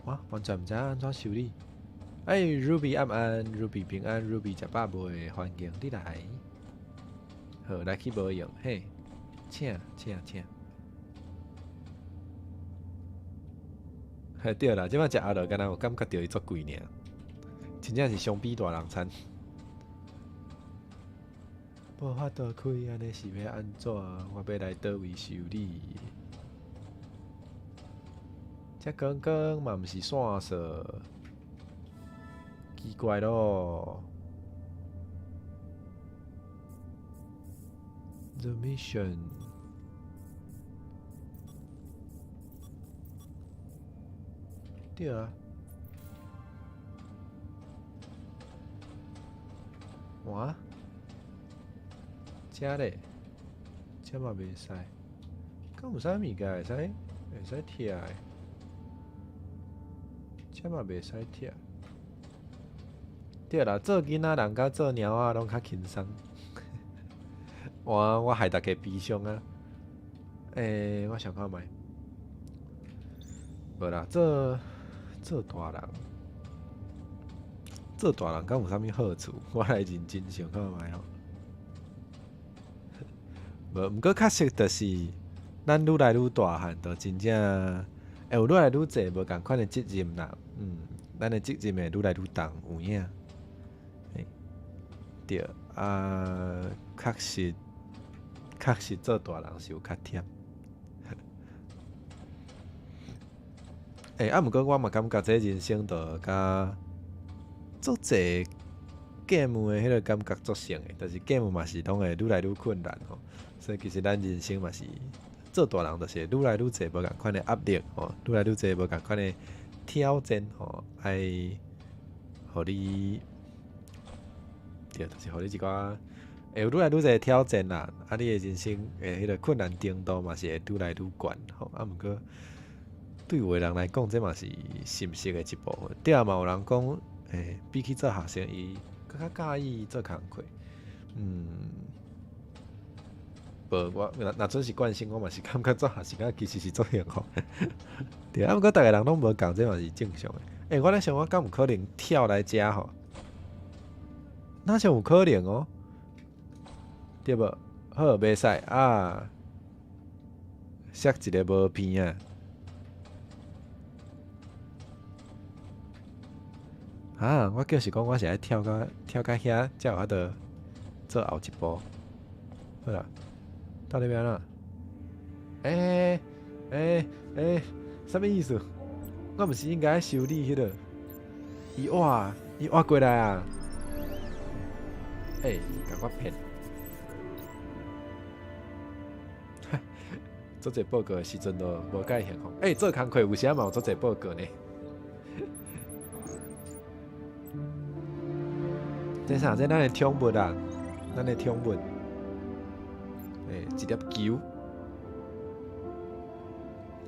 哇，完全毋知影按怎修理。欸，Ruby 暗安，Ruby 平安，Ruby 食飽未？歡迎你來。好，來去保養，嘿，請請請。嘿，對啦，這擺食阿樂，敢若有感覺著伊足貴爾，真正是傷悲大人餐。無法度開，按呢是欲按怎？我欲來佗位修理？這剛剛嘛毋是線索，奇怪咯。The mission。對啊。哇？這咧？這嘛袂使。敢有啥物件會使會使拆的？這嘛袂使拆。對啦，做囡仔人佮做貓仔攏較輕鬆。我我害逐家悲傷啊！欸，我想看覓。無啦，做做大人，做大人敢有啥物好處？我來認真想看覓吼。無，毋過確實就是，咱愈來愈大漢，就真正會有愈來愈濟無仝款的責任啦。嗯，咱的責任會愈來愈重，有影。嘿，對啊，確實，確實做大人是有較忝。欸，啊，毋過我嘛感覺這人生就佮足濟 game 的彼个感覺足像的，就是 game 嘛是攏會愈來愈困難吼，所以其實咱人生嘛是做大人，就是愈來愈濟無仝款的壓力吼，愈來愈濟無仝款的挑戰吼，愛予你，對，就是予你一寡會有愈來愈濟挑戰啦，啊，你的人生的彼个困難程度嘛是會愈來愈懸吼，啊，毋過對有的人來講，這嘛是心適的一部分。對啊，嘛有人講，欸，比起做學生，伊閣較佮意做工課。嗯，無，我若若準是慣性，我嘛是感覺做學生其實是足幸福。對啊，毋過逐个人攏無仝，這嘛是正常的。欸，我咧想，我敢有可能跳來遮吼？哪像有可能哦？對無？好，袂使啊，摔一个無邊啊！啊！我就是講，我是愛跳到遐，才有法度做後一步。好啦，到底欲按怎？欸欸欸，啥物意思？我毋是應該修理彼個？伊倚，伊倚過來啊！欸，共我騙！做這報告的時陣都無介幸福。欸，做工課有時嘛有做這報告呢。這啥？這咱的寵物啊，咱的寵物。欸，一粒球。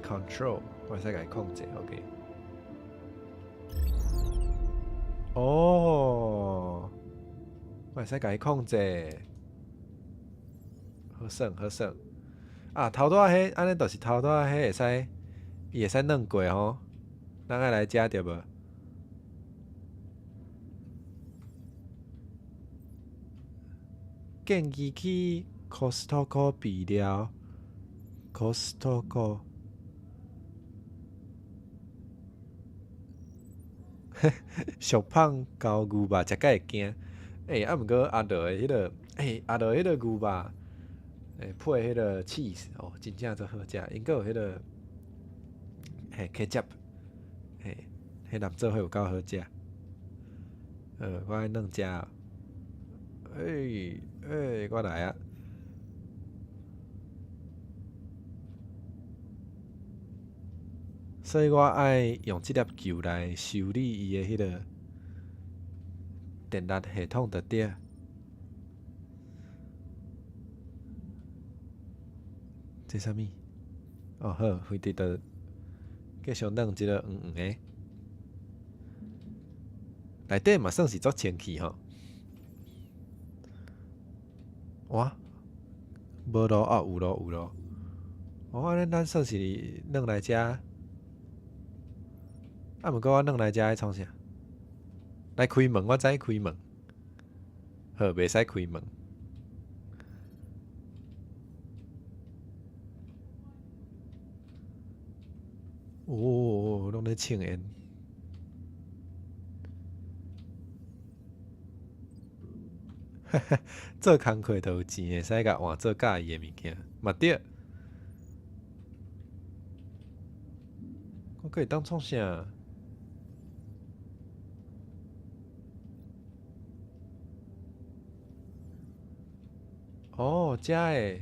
Control，我會使共伊控制，OK。哦，我會使共伊控制。好耍，好耍。啊，頭拄仔彼，按呢就是頭拄仔彼會使，伊會使軟過吼。咱愛來遮對無？建議去 Costco 備料，Costco。俗胖交牛肉食甲會驚，欸，啊，毋過阿樂的彼個，欸，阿樂彼個牛肉，欸，配彼個 cheese，哦，真正足好食。𪜶閣有彼個，嘿，ketchup，嘿，彼淋做伙有夠好食。我愛軟食。欸欸，我來啊！所以我愛用這粒球來修理伊的彼個電力系統就對。這啥物？哦好，飛佇就繼續軟這個黃黃的，內底嘛算是足清氣吼。哇，無路啊，有路有路。哦，按呢咱算是軟來遮。啊，毋過我軟來遮愛創啥？來開門，我知開門。好，袂使開門。哦，攏咧衝煙。做工課就有錢，會使共換做佮意的物件，嘛對。我閣會當創啥？哦，遮的，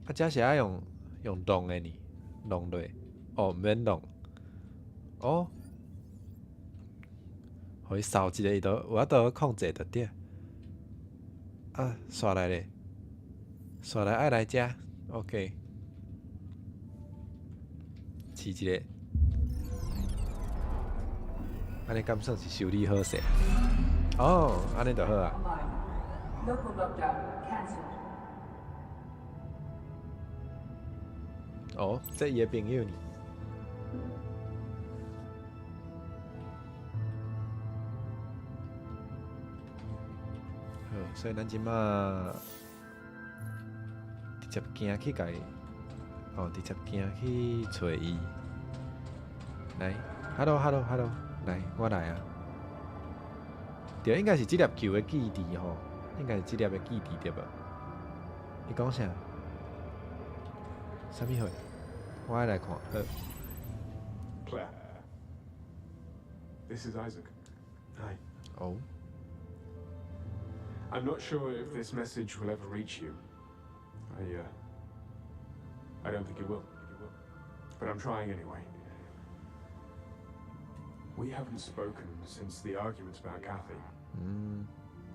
啊，遮是愛用用弄的呢，弄落，哦，毋免弄，哦，予伊掃一下，伊就有法度控制就對。啊，煞來咧，煞來愛來遮，OK，試一下，按呢敢算是修理好勢？哦，按呢就好啊。哦，這伊的朋友呢？好，所以咱這馬直接行去共伊，哦，直接行去揣伊。來，Hello，Hello，Hello，來，我來啊。對，應該是這粒球的記憶吼，應該是這粒的記憶對無？伊講啥？啥物貨？我愛來看。好。 Claire, this is Isaac. Hi. 哦。 I'm not sure if this message will ever reach you. I don't think it will. But I'm trying anyway. We haven't spoken since the argument about Kathy.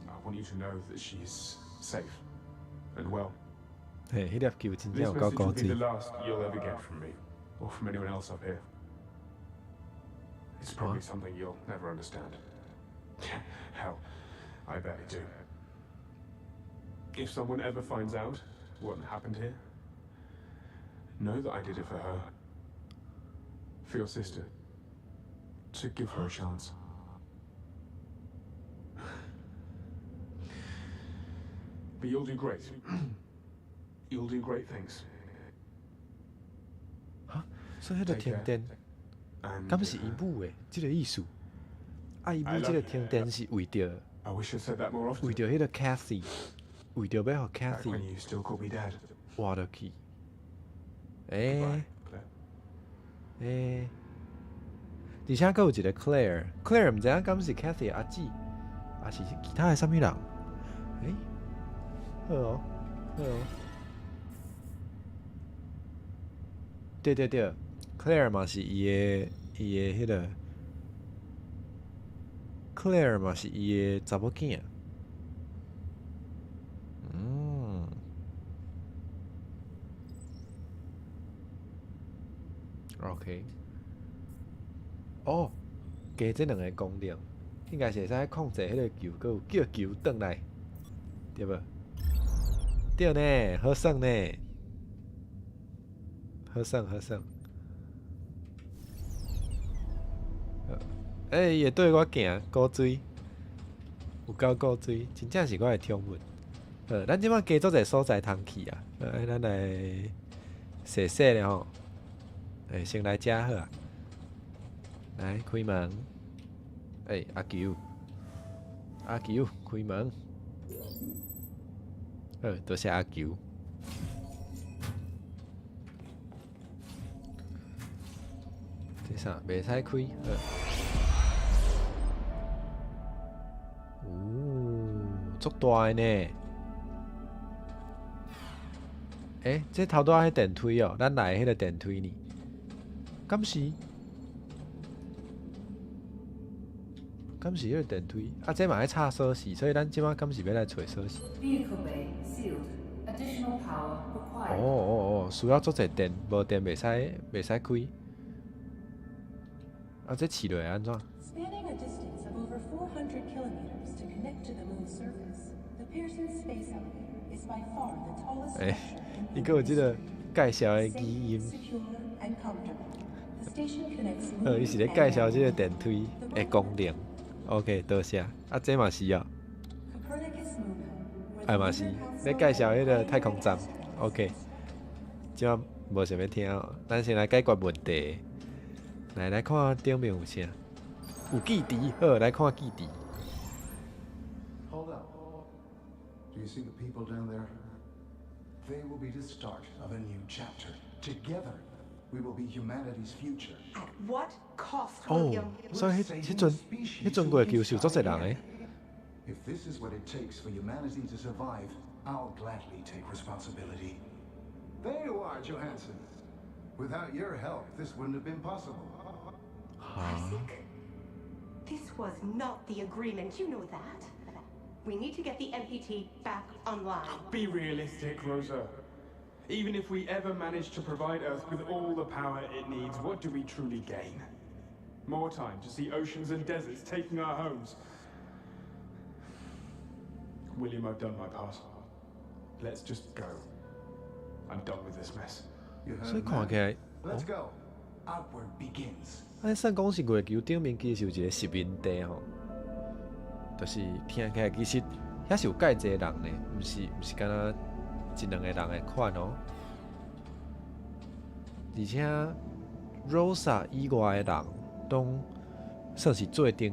I want you to know that she's safe and well. 嘿，彼粒球真正有 This 夠 message 古 will be the 錐。 last you'll ever get from me, or from anyone else up here. It's probably something you'll never understand. Hell, I barely do. If someone ever finds out what happened here, know that I did it for her. For your sister. To give her a chance. But you'll do great. You'll do great things. 哈？所以彼個停電，敢是伊母的？這個意思？啊，伊母這個停電是為著為著彼個 Kathy，為著欲予 Kathy 活落去。欸？欸，而且閣有一個 Claire，Claire 毋知影敢是 Kathy 阿姊，抑是其他的啥物人？欸，好哦，好哦。對對對，Claire 嘛是伊的伊的彼個，Claire 嘛是伊的查某囝。嗯。OK。哦，加這兩個功能，應該是會使控制彼個球，閣有叫球轉來，對無？對呢，好耍呢，好耍好耍。欸，伊會對我行古錐，有夠古錐，真正是我的寵物。好，咱這擺加做一個所在通去啊！咱來踅踅咧吼。欸，先來遮好啊。來開門。欸，阿球，阿球，開門。好，多謝阿球。這啥？袂使開。好。哦，足大的呢！欸，這頭拄仔彼電梯哦，咱來的彼个電梯呢？敢是？敢是彼个電梯？啊，這嘛愛插鎖匙，所以咱這擺敢是欲來揣鎖匙？哦哦哦，需要足濟電，無電袂使袂使開。啊，這試落會按怎？ Spanning a distance of over 400 kilometers to connect to the moon's surface, the Pearson Space Elevator is by far the tallest 欸， structure in 伊閣有這個介紹的語音。 secure and comfortable. The station connects 好，伊是咧介紹這個電梯的功能。OK，多謝。啊，這嘛是哦。 Copernicus Moon Hub, where 啊嘛是咧介紹彼個太空站。OK，這擺無想欲聽哦，咱先來解決問題。來來看頂面有啥？有記憶，好，來看記憶。 Hold up. Do you see the people down there? They will be the start of a new chapter. Together, we will be humanity's future. At what cost, 哦 William? 所以彼彼陣彼陣月球是有足濟人的。 If this is what it takes for humanity to survive, I'll gladly take responsibility. There you are, Johansson. Without your help, this wouldn't have been possible. Isaac? This was not the agreement, you know that. We need to get the MPT back online. Be realistic, Rosa. Even if we ever manage to provide Earth with all the power it needs, what do we truly gain? More time to see oceans and deserts taking our homes. William, I've done my part. Let's just go. I'm done with this mess. You heard 所以 the 看 man. 起來， Let's go. Outward begins. 啊，算講是月球頂面其實有一個殖民地吼，就是聽起來其實遐是有蓋濟人呢，毋是毋是敢若一兩個人的款哦。而且 Rosa 以外的人，攏算是做陣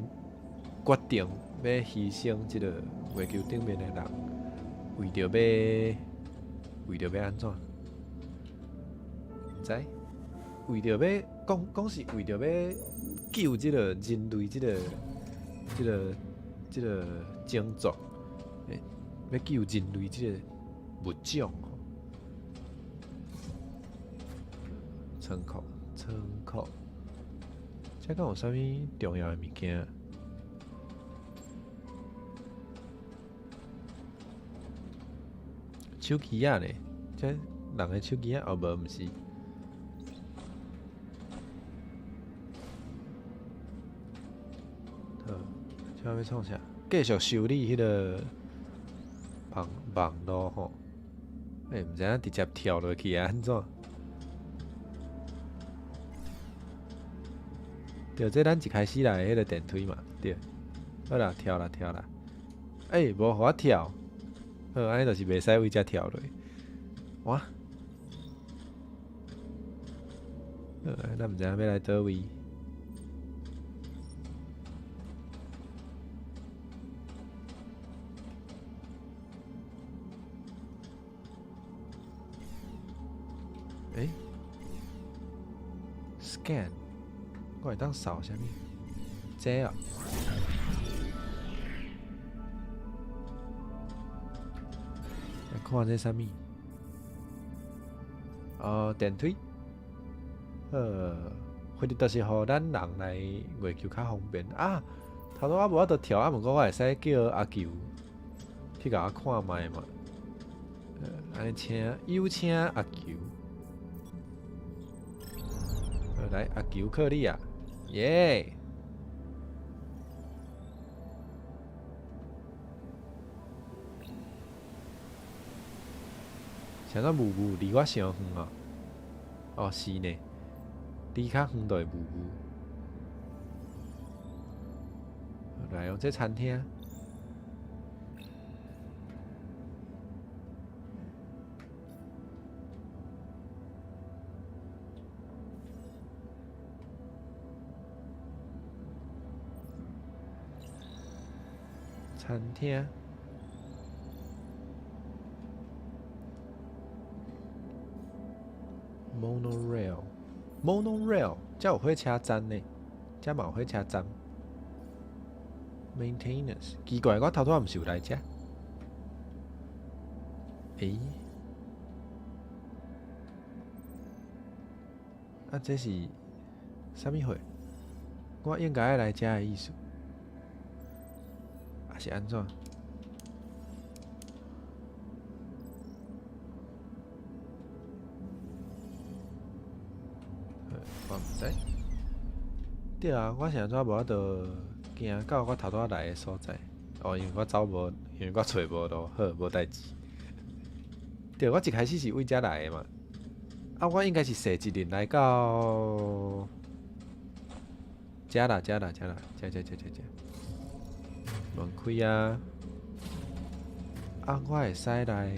決定欲犧牲這个月球頂面的人，為著欲為著欲按怎？毋知？為著欲講講是為著欲救這個人類這个這个這个種族，欸，欲救人類這个物種吼。倉庫，倉庫，這敢有啥物重要的物件？手機仔呢？這人的手機仔哦，無，毋是。好，這欲創啥？繼續修理彼个網網路吼。欸，毋知影直接跳落去啊，按怎？對，這咱一開始來的彼个電梯嘛，對。好啦，跳啦跳啦。欸，無予我跳。好，按呢就是袂使為遮跳落。哇！好，咱毋知影欲來佗位。欸？ Scan，我會當掃啥物？這啊？來看這啥物？哦，電梯。或者就是予咱人來月球較方便啊。頭拄仔無法度跳，啊，毋過我會使叫阿球去共我看覓嘛。按呢請有請阿球。來，阿球靠你啊！耶！啥物霧霧離我傷遠哦？哦，是呢，離較遠就會霧霧。來哦，這餐廳。餐廳。Monorail，Monorail，遮有火車站呢，遮嘛有火車站。Maintenance，奇怪，我頭拄仔毋是有來遮？欸？啊，這是啥物貨？我應該愛來遮的意思，還是按怎？我毋知。對啊，我是按怎無法度行到我頭拄仔來的所在？哦，因為我走無，因為我揣無路，好，無代誌。對，我一開始是為遮來的嘛。啊，我應該是踅一輪來到遮啦，遮啦，遮啦，遮遮遮遮遮。門開啊！啊，我會使來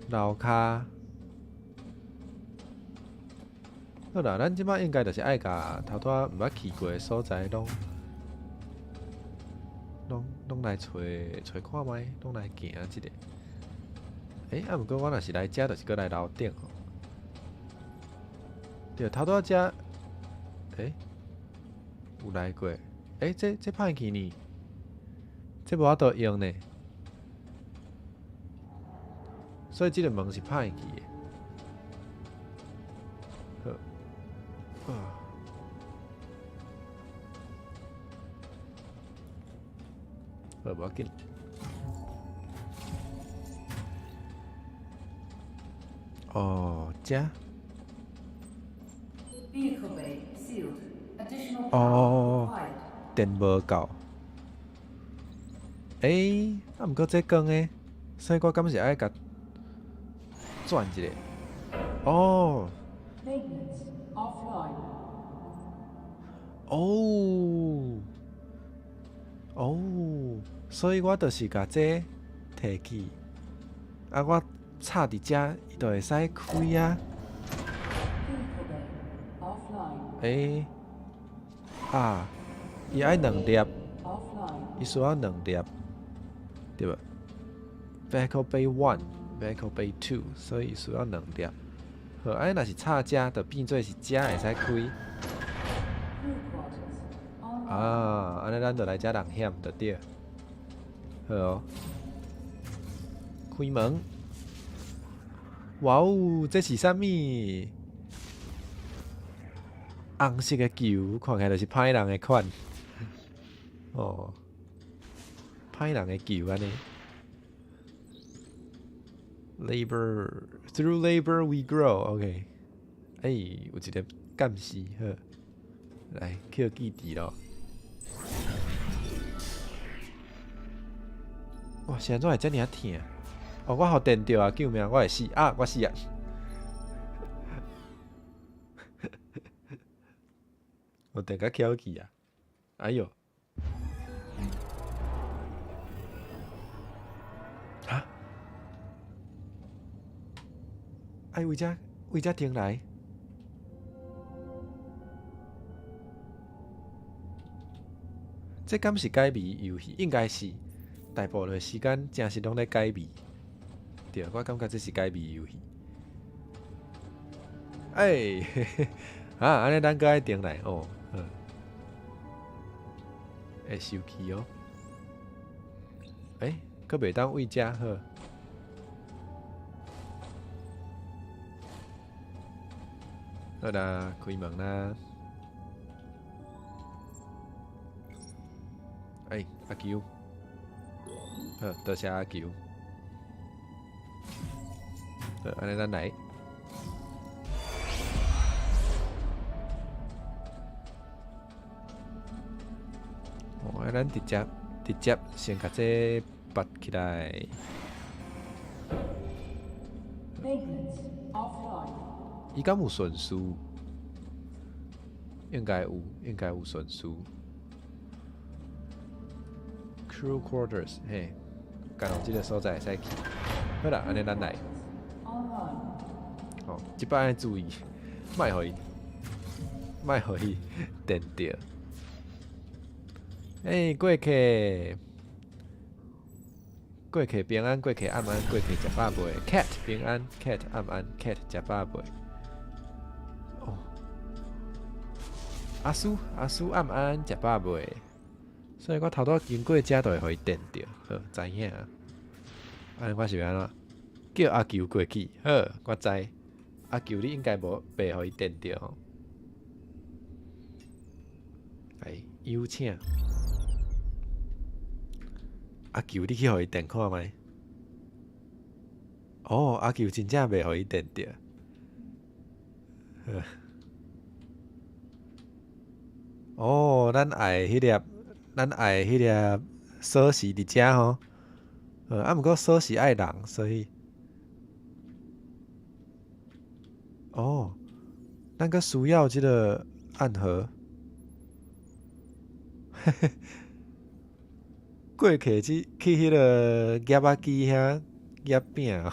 樓跤。好啦，咱這擺應該就是愛共頭拄仔毋捌去過的所在，攏攏攏來揣揣看覓，攏來行一下。欸，啊，毋過我若是來遮，就是閣來樓頂吼。對，頭拄仔遮，欸，有來過。欸，這這歹去呢？這無法度用呢。所以這个門是歹去的。好，啊，好，無要緊。哦，遮。哦，電無夠。欸，啊，毋過這光的，所以我敢是愛共轉一下。哦。哦。哦，所以我就是共這提起，啊，我插佇遮，伊就會使開啊。欸，啊，伊愛兩粒，伊需要兩粒，對無？Vehicle Bay One，Vehicle Bay Two，所以需要兩粒。好，按呢若是插遮，就變做是遮會使開。啊，按呢咱就來遮人險就對。好哦，開門。哇哦，這是啥物？紅色的球，看起來就是歹人的款。哦，歹人的球按呢。Labor through labor we grow. OK，欸，有一个監視，好，來扣記佇咯。哇，是按怎會遮爾仔疼？哦，我予電著啊！救命！我會死啊！我死啊！我電甲翹去啊！哎喲！哈？愛為遮為遮停來？這敢是解謎遊戲？應該是，大部分時間真是攏咧解謎。對，我感覺這是解謎遊戲。欸，啊，按呢咱閣愛轉來哦，好，會收起哦。欸，閣袂當對遮好。好啦，開門啦。欸，阿球，好，多謝阿球。好，按呢咱來。哦，啊，咱直接直接先共這拔起來。伊敢有順序？應該有，應該有順序。Crew quarters，嘿，敢有這个所在會使去。好啦，按呢咱來。哦，這擺愛注意，莫予伊，莫予伊電著。欸，過客，過客平安，過客暗安，過客食飽未？Cat 平安，Cat 暗安，Cat 食飽未？哦，阿叔，阿叔暗安，食飽未？所以我頭拄經過遮，就會予伊電著，好，知影。按呢我是欲按怎？叫阿球過去，好，我知。阿球你應該無袂予伊電著吼。來，有請。阿球，你去予伊電看覓？哦，阿球真正袂予伊電著。哦，咱愛彼粒，咱愛彼粒鎖匙佇遮吼。啊，毋過鎖匙愛人，所以，哦，咱閣需要這个暗盒。嘿嘿。過客去去彼个夾仔機遐夾餅哦，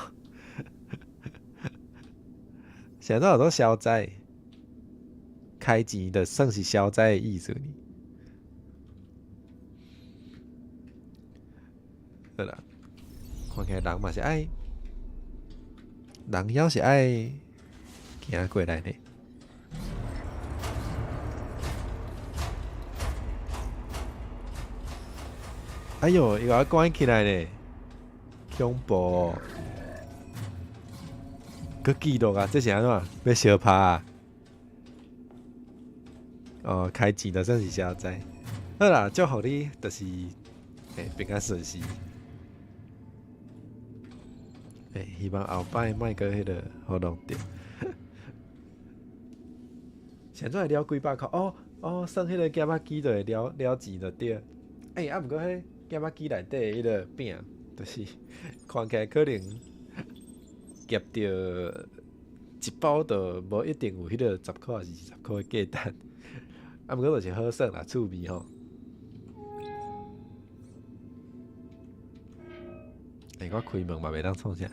啥怎有做消災？開錢就算是消災的意思呢。好啦，看起來人嘛是愛，人猶是愛行過來呢。哎喲，伊共我關起來呢，恐怖哦！閣記錄啊，這是按怎？欲相拍啊？哦，開錢就算是消災。好啦，祝福你，就是欸平安順遂。欸，希望後擺莫閣彼个予弄著。現在會了幾百箍？哦哦，算彼个夾仔機就會了了錢就對。欸，啊，毋過彼夾仔機內底彼个餅，就是看起來可能夾著一包就無一定有彼个十箍抑是20箍的價值。啊，毋過就是好耍啦，趣味吼。欸，我開門嘛袂當創啥？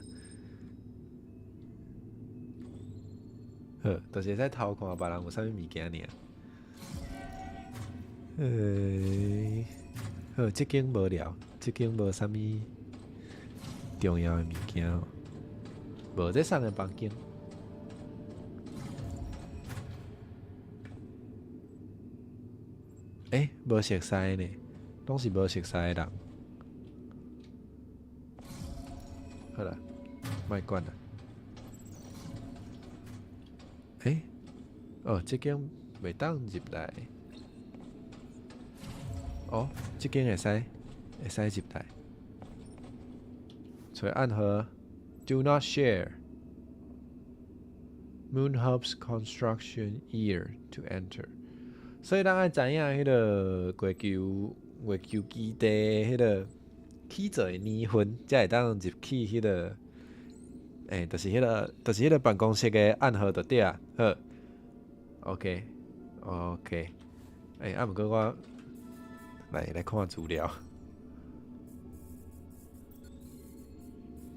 好，就是會使偷看別人有啥物物件爾。欸，好，這間無聊，這間無啥物重要的物件吼。無這啥个房間。欸，無熟似的呢，攏是無熟似的人。好啦，莫管啦。欸，哦，這間袂當入來。哦，這間會使，會使入來。揣暗號，Do not share。Moon Hub's construction year to enter。所以咱愛知影彼个月球月球基地彼个起造的年份，才會當入去彼个，欸，就是彼个，就是彼个辦公室的暗號就對啊。好，OK，OK。欸，啊，毋過我來來看資料。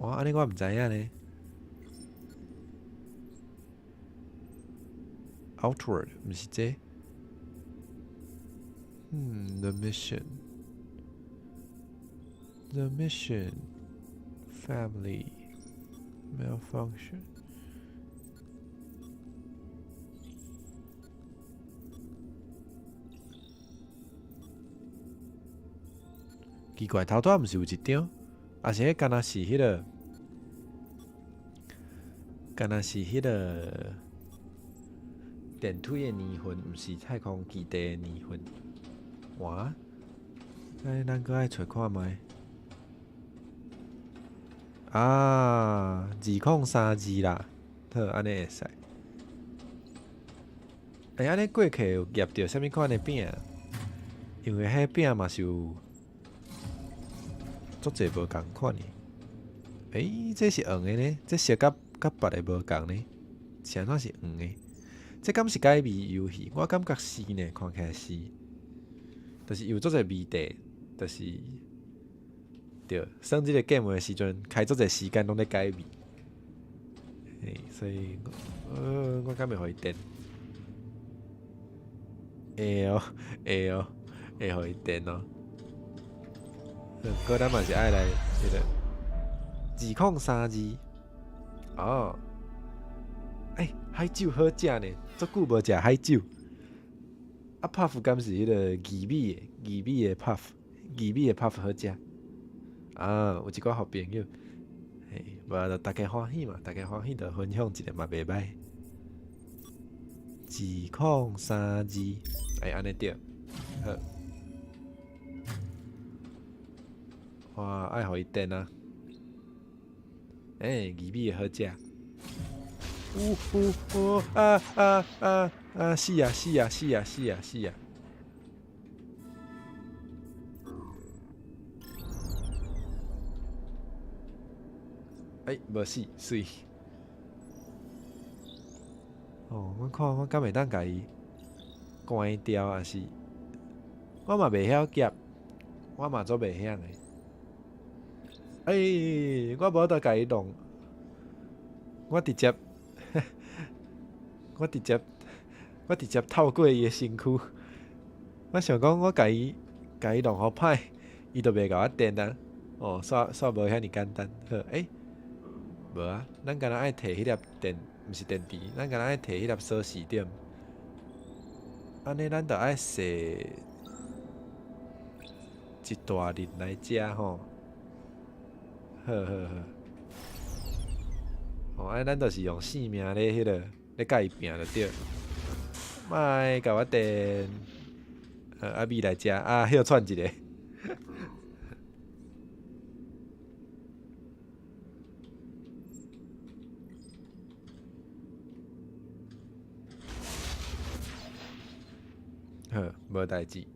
哇，按呢我毋知影呢。Outward，毋是這。嗯，The mission，The mission family malfunction。奇怪，頭拄仔毋是有一張，抑是彼敢若是彼个，敢若是彼个電梯的年份，毋是太空基地的年份。哇！欸，咱閣愛揣看覓？啊，2032啦，好，按呢會使。欸，按呢過客有夾著啥物款的餅？因為彼餅嘛是有足濟無仝款的。欸，這是黃的呢？這色佮別的無仝呢？是按怎是黃的？這敢是解謎遊戲？我感覺是呢，看起來是。就是有足濟謎題，就是對，耍這個 game 的時陣，開足濟時間攏咧解謎。嘿，所以，我敢會予伊電？會哦，會哦，會予伊電哦。閣咱嘛是愛來彼个2032。哦，欸，海酒好食呢，足久無食海酒。啊，puff 敢是彼个義美的 puff，義美的 puff 好食。啊，有一寡好朋友，嘿，無就大家歡喜嘛，大家歡喜就分享一下嘛，袂䆀。2032，欸，按呢對，好。哇，愛予伊電啊！欸，義美的好食。嗚嗚嗚啊啊啊啊！死啊死啊死啊死啊死啊！欸，無死，媠。哦，我看我敢會當共伊關掉，抑是我嘛袂曉夾，我嘛足袂曉的。欸，我無得共伊弄，我直接，我直接，我直接透過伊的身軀。我想講，我共伊弄予歹，伊就袂共我電啊。哦，煞煞無遐爾簡單。好，欸，無啊，咱敢若愛提彼粒電，毋是電池，咱敢若愛提彼粒鎖匙點。按呢，咱就愛踅一大輪來遮吼。好好好。哦，按呢咱就是用性命咧，彼个咧共伊拚就對。莫共我電，阿美來遮啊，歇喘一下。好，無代誌。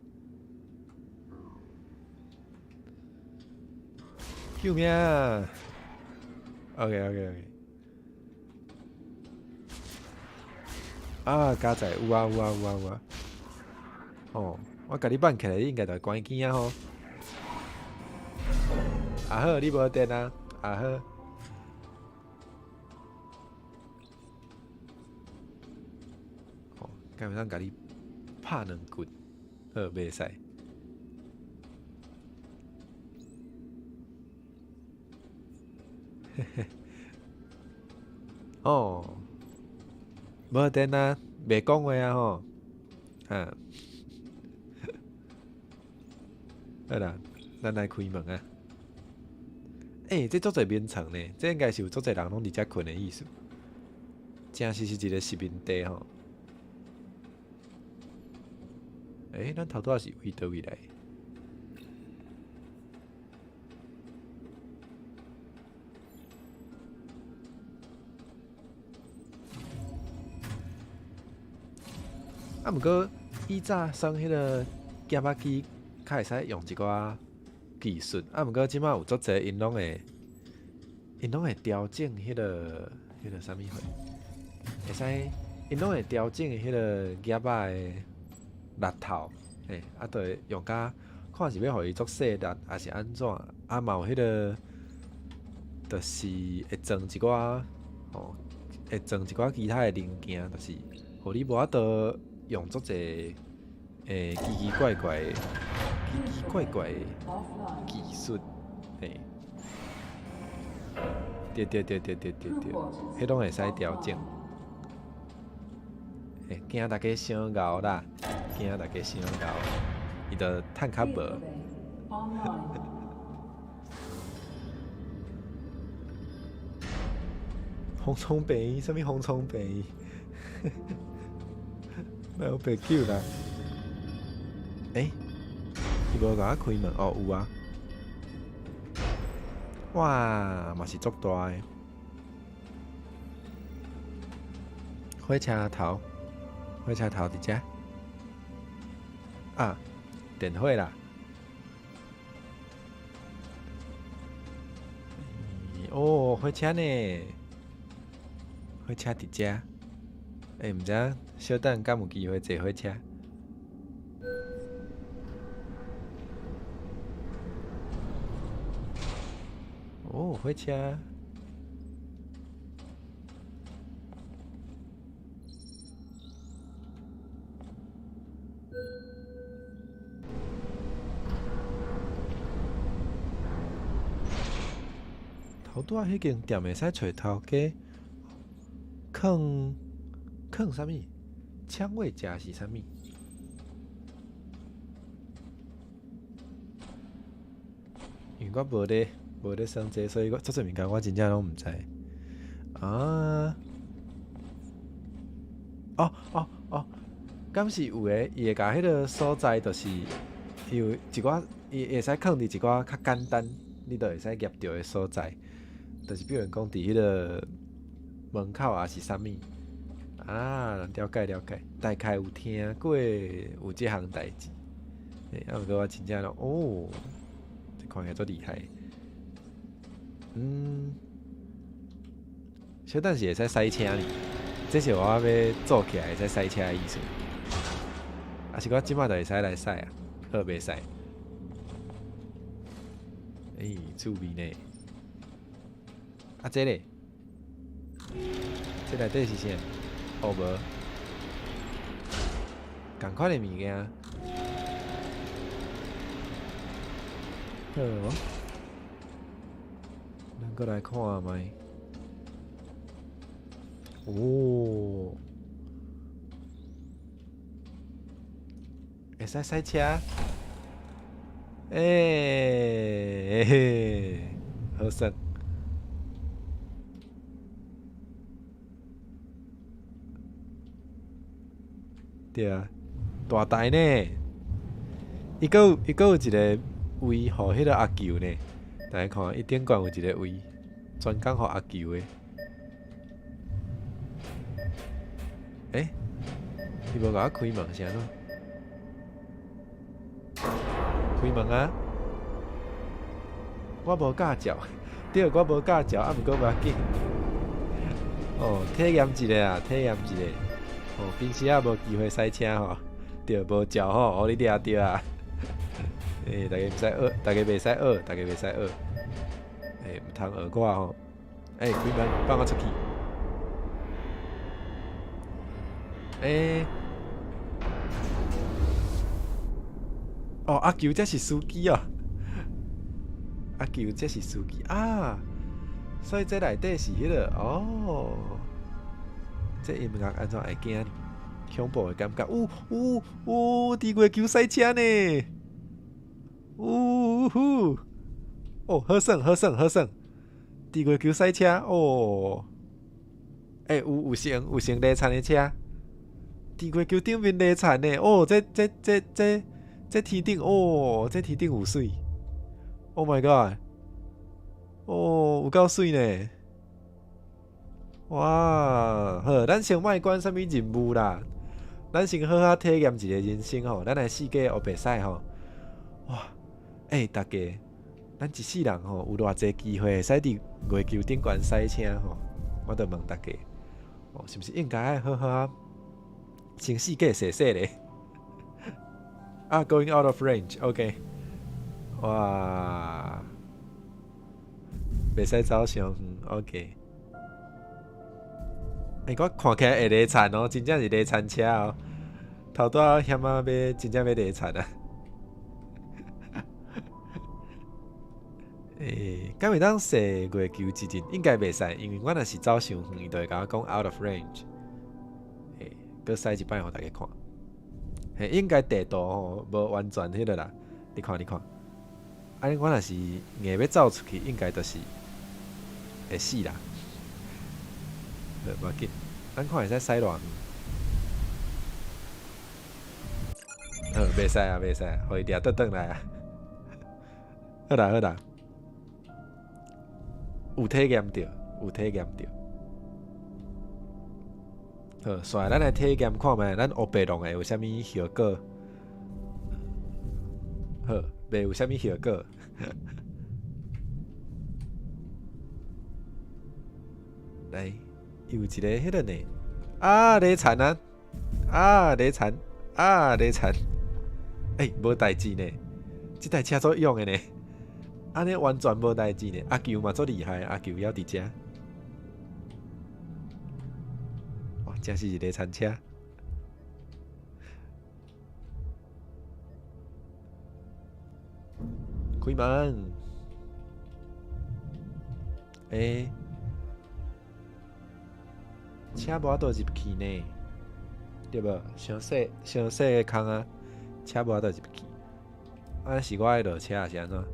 救命！OK，OK，OK。啊，加載有啊有啊有啊有啊。哦，我共你挽起來，你應該就會關機啊吼。啊好，你無電啊，啊好。哦，敢會當共你拍兩棍，好，袂使。嘿嘿。哦，無電啊，袂講話啊吼，哈。好啦，咱來開門啊。欸，這足濟眠床呢，這應該是有足濟人攏佇遮睏的意思。真實是一個殖民地吼。欸，咱頭拄仔是為佗位來？啊，毋過以早耍彼个夾仔機，較會使用一寡技術。啊，毋過這擺有足濟，𪜶攏會調整彼个啥物貨，會使，𪜶攏會調整彼个夾仔的力頭，嘿，啊，就會用甲看是欲予伊足細力，抑是按怎？啊，嘛有彼个，就是會裝一寡，吼，會裝一寡其他的零件，就是，予你無法度用足濟，欸，奇奇怪怪的技術，嘿，對對對對對對對，彼攏會使調整。欸，驚大家傷𠢕啦，驚大家傷𠢕，伊就趁較無。方艙病院，啥物方艙病院？莫予白救啦！欸，伊無共我開門哦，有啊！哇，嘛是足大的火車頭，火車頭佇遮啊，電火啦！哦，火車呢？火車佇遮，欸，毋知小等敢有機會坐火車？哦，火車。頭拄仔彼間店會使揣頭家，囥囥啥物？搶位食是啥物？因為我無咧耍這個，所以我足濟物件我真正攏毋知。啊！哦哦哦，敢是有的，伊會共彼个所在，就是伊有一寡，伊會使囥佇一寡較簡單，你就會使攑著的所在。就是比如講佇彼个門口抑是啥物啊？了解了解，大概有聽過有這項代誌。欸，啊，毋過我真正攏哦，這看起來足厲害。嗯，小等是會使駛車呢？這是我欲做起來會使駛車的意思。抑是我這擺就會使來駛啊？好，袂使。欸，趣味呢？啊，這咧？這內底是啥？哦，無，仝款的物件。好，咱閣來看覓。哦，會使駛車？欸，嘿，好耍。對啊，大台呢？伊閣有伊閣有一个位予彼个阿球呢。大家看，伊頂懸有一个位，專工予阿球的。欸，伊無共我開門是按怎？開門啊！我無駕照，對，我無駕照，啊，毋過無要緊。哦，體驗一下啊，體驗一下。哦，平時也無機會駛車吼，對，無照吼，予你掠著啊！欸，大家毋使學，大家袂使學，大家袂使學。欸，毋通學我吼。欸，開門，放我出去。欸，哦，阿球這是司機哦，阿球這是司機啊，所以這內底是彼个哦。這音樂按怎會驚呢？恐怖的感覺，嗚嗚嗚！佇月球賽車呢？嗚呼！哦，好耍好耍好耍！佇月球賽車哦，欸，有有成有成禮田的車，佇月球頂面禮田呢？哦，這這這這這天頂哦，這天頂有媠！Oh my god！哦，有夠媠呢！哇，好，咱先莫管啥物任務啦，咱先好好體驗一个人生吼，咱來四界烏白駛吼。哇，欸，大家，咱一世人吼有偌濟機會會使佇月球頂懸賽車吼？我著問大家，哦，是毋是應該愛好好仔先四界踅踅咧？啊，going out of range，OK。哇，袂使走傷遠，OK。欸，我看起來會禮田哦，真正是禮田車哦。頭拄仔嫌仔欲真正欲禮田啊！欸，敢會當踅月球一陣？應該袂使，因為我若是走傷遠，伊就會共我講 out of range。欸，閣駛一擺予大家看。嘿，應該地圖吼無完全彼个啦。你看，你看。按呢，我若是硬欲走出去，應該就是會死啦。好，無要緊，咱看會使駛偌遠。好，袂使啊，袂使，予伊掠倒轉來啊。好啦好啦，有體驗著，有體驗著。好，紲咱來體驗看覓，咱烏白弄會有啥物效果？好，袂有啥物效果。來，有一个彼个呢？啊，咧田啊！啊，咧田！啊，咧田！欸，無代誌呢，這台車足勇的呢，按呢完全無代誌呢。阿球嘛足厲害，阿球猶佇遮。哇，真是一个田車。開門。欸，車無法度入去呢，對無？傷細傷細个空啊，車無法度入去。啊，是我愛落車，還是按怎？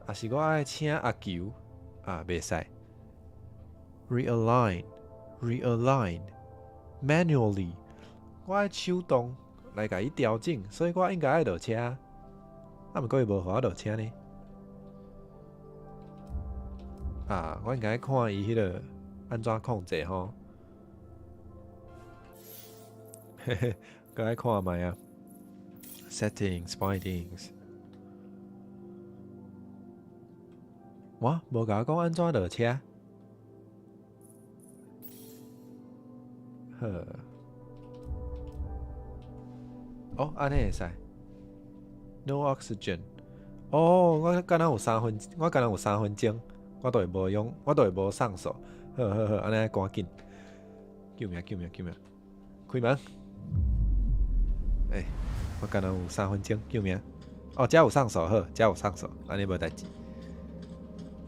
啊，是我愛請阿球啊，袂使。Realign, realign, manually。我愛手動來共伊調整，所以我應該愛落車。啊，毋過伊無予我落車呢。啊，我應該看伊彼个按怎控制吼。嘿嘿，閣愛看覓啊？Settings, bindings。哇，無共我講按怎落車。好。哦，按呢會使。No oxygen。哦，我敢若有三分，我敢若有三分鐘，我都會無用，我都會無送素。好好好，按呢趕緊。救命救命救命！開門。欸，我敢若有三分鐘，救命！哦，遮有送素，好，遮有送素，按呢無代誌。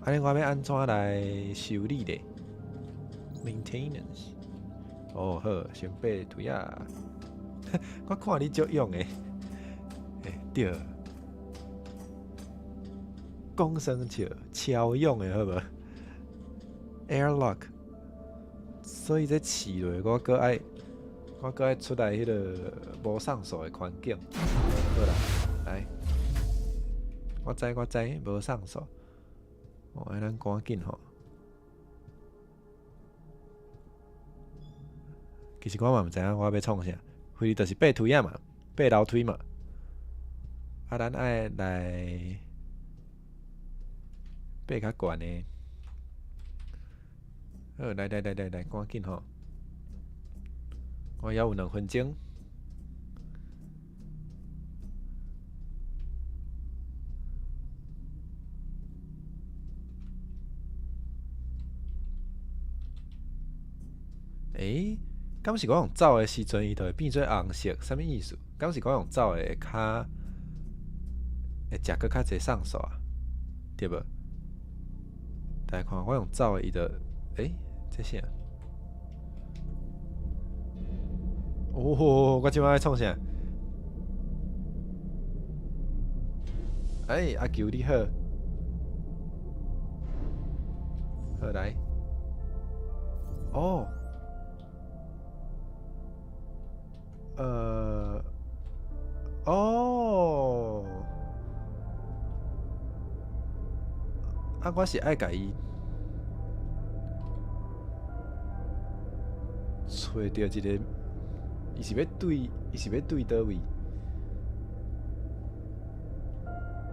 按呢我欲按怎來修理咧？Maintenance。哦，好，先爬梯仔。我看你足勇的。欸，對。講耍笑，超勇的好無？Airlock。所以這試落，我閣愛出來彼个無送素的環境。好啦，來，我知我知，無送素。哦，愛咱趕緊吼。其實我嘛毋知影我欲創啥，反正就是爬梯仔嘛，爬樓梯嘛。啊，咱愛來爬較懸的。好，來來來來來，趕緊吼！我猶有2分鐘。欸，敢是我用走的時陣，伊就會變做紅色？啥物意思？敢是我用走的會較會食閣較濟送素啊？對無？來看我用走的，伊就欸，這啥？哦，我這擺欲創啥？欸，阿球你好，好來，哦。哦，啊，我是愛共伊揣著一个，伊是欲對佗位？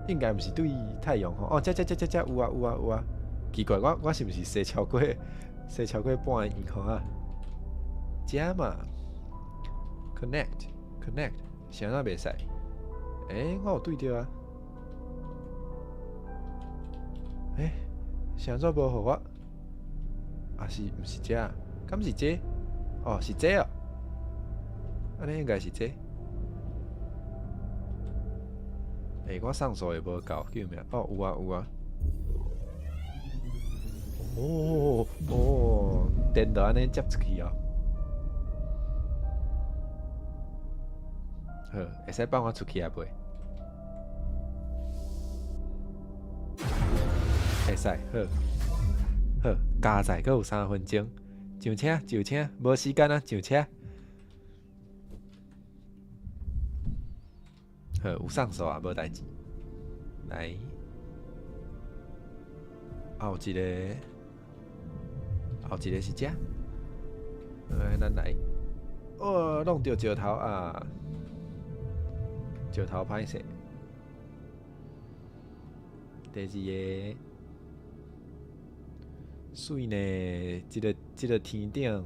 應該毋是對太陽吼。哦，遮遮遮遮遮有啊有啊有啊！奇怪，我是毋是踅超過半個圓圈啊？遮嘛，connect connect，是按怎袂使？欸，我有對著啊！欸，是按怎無予我？啊是毋是遮？敢是這？哦，是這哦。按呢應該是這。欸，我送素會無夠，救命！哦，有啊有啊。哦哦，電就按呢接出去哦。好，會使放我出去啊未？會使，好，好，加载阁有3分钟，上车上车，无时间啊，上车。好，有上手啊，无代志。来，后一个，后一个是遮。来，咱来。哦，弄著石头啊！石头歹势。第二个，媠呢？这个天顶，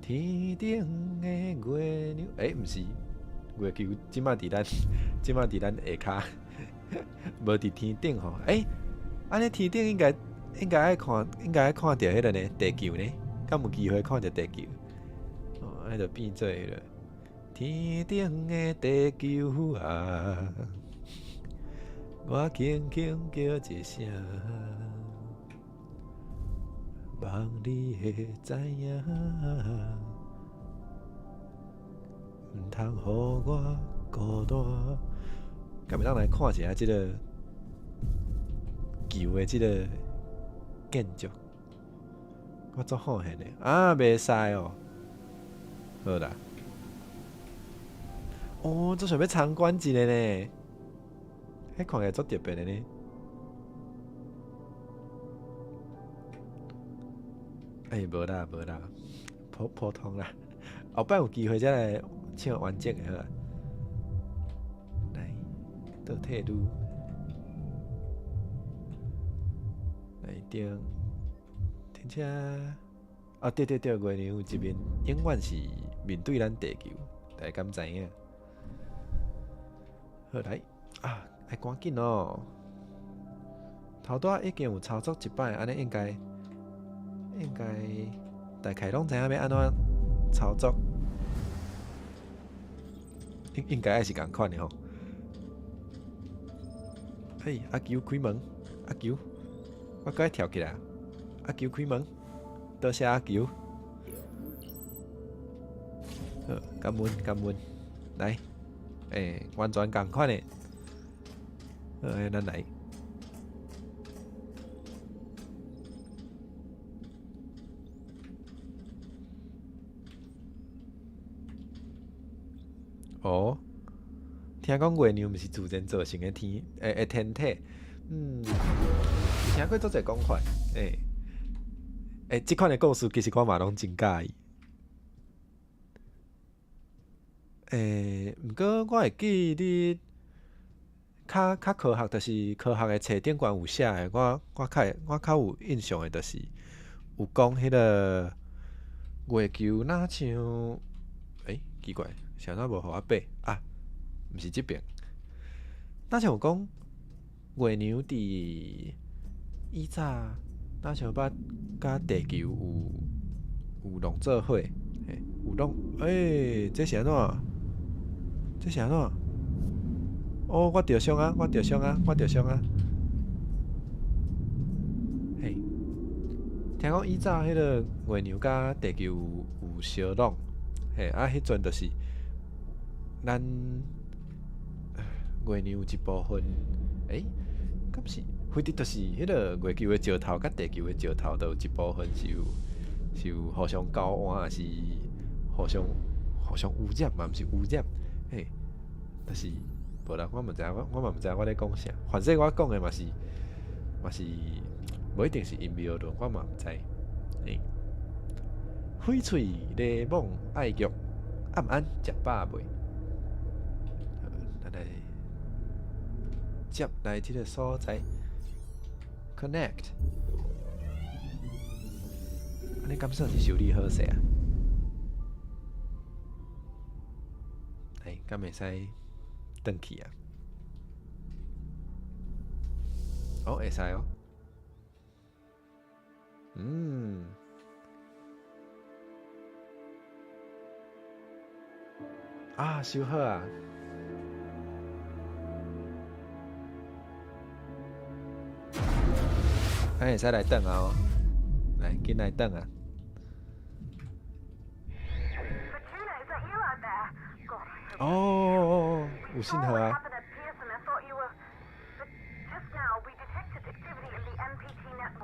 天顶的月亮，欸，毋是，月球这摆伫咱下跤，无伫天顶吼。欸，按呢天顶应该爱看著彼个呢，地球呢？敢有机会看著地球？哦，按呢就变做彼个天顶的地球啊！我轻轻叫一声，望你会知影，毋通予我孤单。敢会当来看一下这个旧的这个建筑，我足好现的啊，袂使哦。好啦，哦，足想欲参观一下呢。彼看起来足特别的呢。欸，无啦无啦，普普通啦。后摆有机会才来唱完整的好啊。来，倒退噜，来顶停车。啊，对对对，月亮有一面永远是面对咱地球，大家敢知影？好来啊！爱赶紧哦！头拄仔已经有操作一摆，按呢应该大概拢知影欲按怎操作，应该爱是仝款的吼。嘿，阿球开门，阿球，我阁爱跳起来。阿球开门，多谢阿球。好，感恩感恩，来，欸，完全仝款的。好，咱来。哦，听讲月亮毋是自然造成的天，欸欸天体，听过足济讲法，欸，欸，这款的故事其实我嘛拢真佮意。欸，毋过我会记得较较科学，就是科学的册顶悬有写的，我较有印象的，就是有讲彼个月球若像，欸，奇怪，是按怎无予我爬啊？毋是这边，若像有讲月亮伫以早，若像捌佮地球有弄做伙，嘿，有弄，欸，这是按怎？这是按怎？哦，我著伤啊！我著伤啊！我著伤啊！嘿，听讲以早彼个月亮佮地球有相弄，嘿，啊，彼阵就是咱月亮有一部分，欸，敢是？反正就是彼个月球的石头佮地球的石头，都有一部分是有互相交换，抑是互相污染嘛？毋是污染，嘿，就是。无啦，我嘛毋知影，我嘛毋知影我咧讲啥。反正我讲的嘛是无一定是阴谋论，我嘛毋知。欸，翡翠雷梦爱玉，暗暗食饱未？咱来接来这个所在，connect。按呢敢算是修理好势啊？欸，敢会使转去啊？哦，会使哦。啊，修好啊！咱会使来转啊哦，来，紧来转啊！哦哦哦，有信号啊！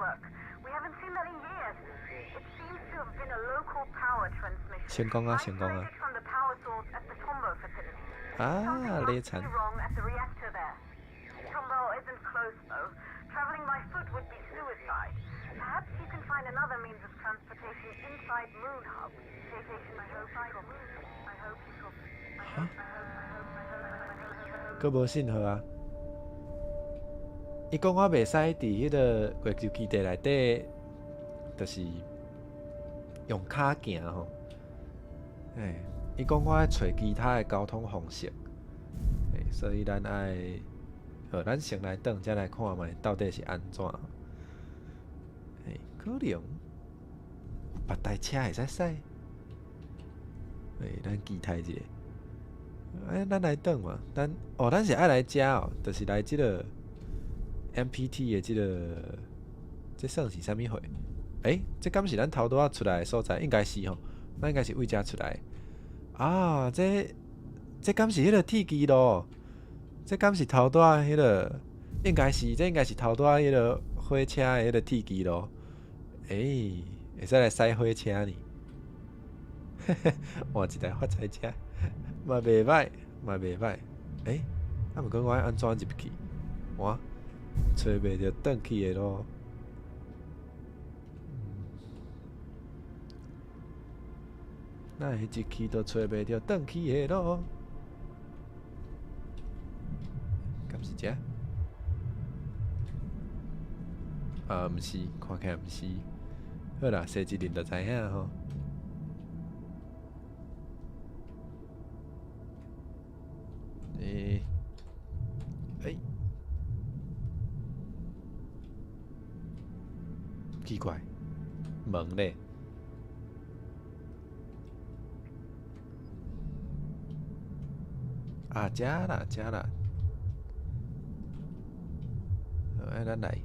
network. We haven't seen that in years. It seems to have been a local power transmission. 成功啊，成功啊！ Isolated from the power source at the Tombaugh facility. 啊， Something 咧 must 殘 be wrong at the reactor there. Tombaugh isn't close, though. Traveling by foot would be suicide. Perhaps you can find another means of transportation inside Moon Hub. I hope you copy. I hope you copy. I hope, I hope, I hope, I hope, I hope, I hope. 閣無信號啊！伊講我袂使佇彼个月球基地內底，就是用跤行吼。欸，伊講我愛揣其他的交通方式，欸，所以咱愛，好，咱先來轉，才來看覓到底是按怎。欸，可能有別台車會使駛。欸，咱期待一下。欸，咱來轉嘛，咱哦，咱是愛來遮哦，就是來這个 MPT 的這个，這算是啥物貨？欸，這敢是咱頭拄仔出來的所在？應該是吼，咱應該是為遮出來的。啊，這敢是彼个鐵支路？這敢是頭拄仔彼个？應該是，這應該是頭拄仔彼个火車的彼个鐵支路。欸，會使來駛火車呢？換一台發財車，嘛袂䆀，嘛袂䆀。欸，啊，毋過我愛按怎入去？我揣袂著轉去的路。哪會入去都揣袂著轉去的路？敢是遮？啊，毋是，看起來毋是。好啦，踅一輪就知影吼。欸，欸，奇怪，門咧？啊，遮啦，遮啦。好，按咱來。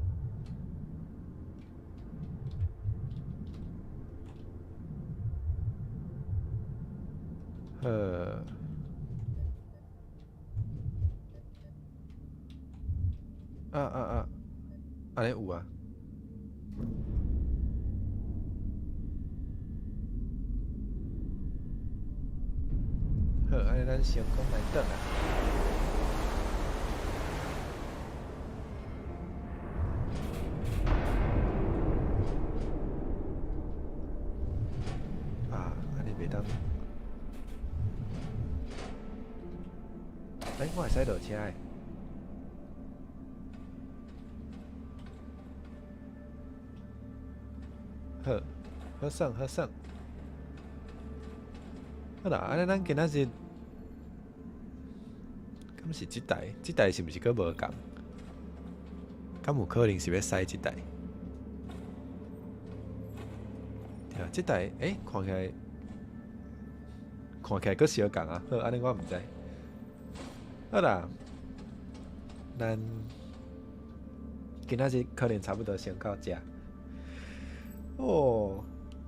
好。啊啊啊！按呢有啊。好，按呢咱成功來轉啊！啊，按呢袂當。欸，我會使落車的。好，好耍，好耍。好啦，按呢咱今仔日，敢是這台？這台是毋是閣無仝？敢有可能是欲駛這台？對啊，這台欸，看起來，看起來閣相仝啊！好，按呢我毋知。好啦，咱今仔日可能差不多先到遮。哦，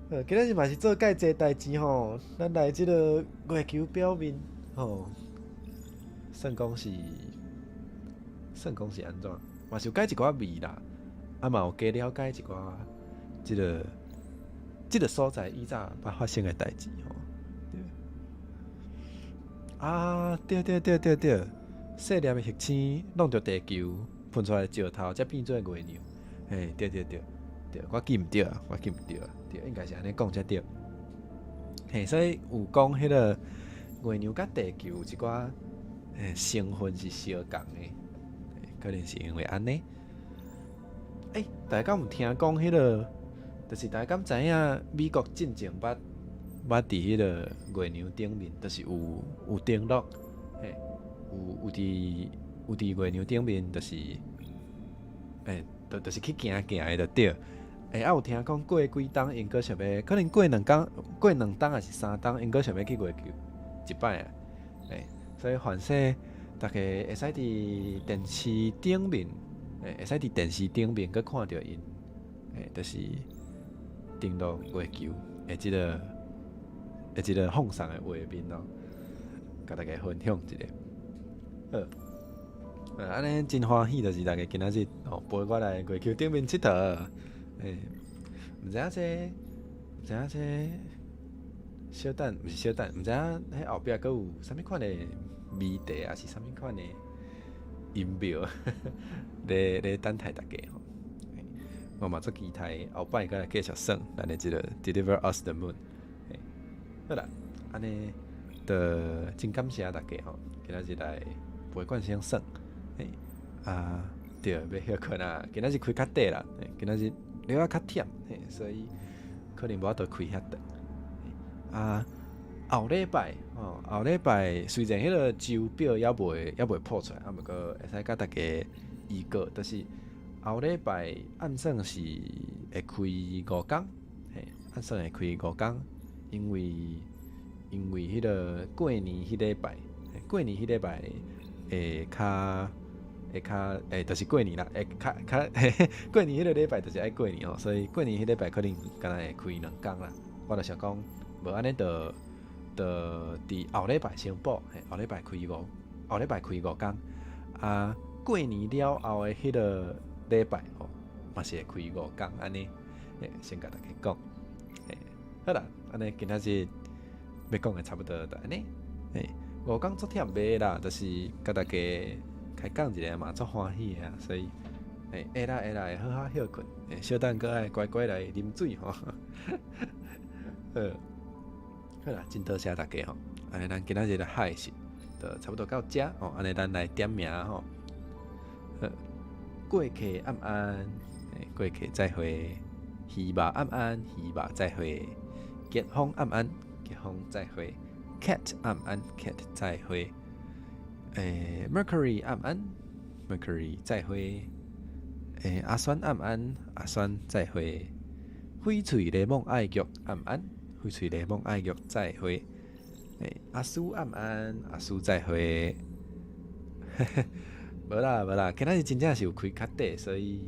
今仔日嘛是做蓋濟代誌吼，咱來這个月球表面吼，算講是，算講是按怎，嘛是有解一寡謎啦，啊嘛有加了解一寡這个這个所在以早捌發生的代誌吼。對。啊，對對對對對，細粒的行星弄著地球，噴出來的石頭，才變做月亮。嘿，對對對。對，我記毋著啊，我記毋著啊，對，應該是按呢講才對。嘿，所以有講彼个月亮佮地球有一寡成分是相仝的，可能是因為按呢。欸，大家敢有聽講彼个？就是大家敢知影美國進前捌捌佇彼个月亮頂面，就是有有登陸，嘿，有有佇有佇月亮頂面，就是，欸，就是去行行的就對。欸，啊有聽講過幾冬𪜶閣想欲，可能過兩工、過兩冬抑是三冬，𪜶閣想欲去月球一擺啊。欸，所以凡勢逐家會使佇電視頂面，欸，會使佇電視頂面閣看著𪜶，欸，就是登陸月球的這个的這个放送的畫面咯，共大家分享一下。好，按呢真歡喜，就是大家今仔日哦陪我來月球頂面𨑨迌。欸，毋知影這小等，毋是小等，毋知影彼後壁閣有啥物款的謎題，抑是啥物款的陰謀，咧等待大家吼。我嘛足期待後擺閣來繼續耍咱的這個 Deliver Us the Moon。好啦，按呢就真感謝大家吼，今仔日來陪冠生耍。啊，對，欲歇睏啊，今仔日開較短啦，今仔日了仔較忝，所以可能無法度開遐長。啊，後禮拜吼，後禮拜雖然彼個週表猶未鋪出來，啊，毋過會使共大家預告，就是後禮拜按算是會開五工，嘿，按算會開五工，因為彼個過年彼禮拜，過年彼禮拜會較會，就是過年啦，會較較過年彼個禮拜就是愛過年吼，所以過年彼禮拜可能敢若會開兩工啦。我就想講，無按呢就佇後禮拜先補，嘿，後禮拜開五工，啊，過年了後的彼個禮拜吼，嘛是會開五工按呢，嘿，先共大家講，嘿，好啦，按呢今仔日欲講的差不多就按呢，嘿，五工足忝袂啦，就是共大家開講一下嘛，足歡喜的啊，所以，欸，會啦會啦，會好好歇睏，欸，小等閣愛乖乖來啉水吼，好，好啦，真多謝大家吼，按呢咱今仔日的海事就差不多到遮吼，按呢咱來點名吼，好，過客暗安，欸，過客再會，魚肉暗安，魚肉再會，吉風暗安，吉風再會，Cat 暗安，Cat 再會。欸，Mercury 暗安，Mercury 再會。欸，阿酸暗安，阿酸再會。翡翠檸檬愛玉暗安，翡翠檸檬愛玉再會。欸，阿蘇暗安，阿蘇再會。無啦無啦，今仔日真正是有開較短，所以，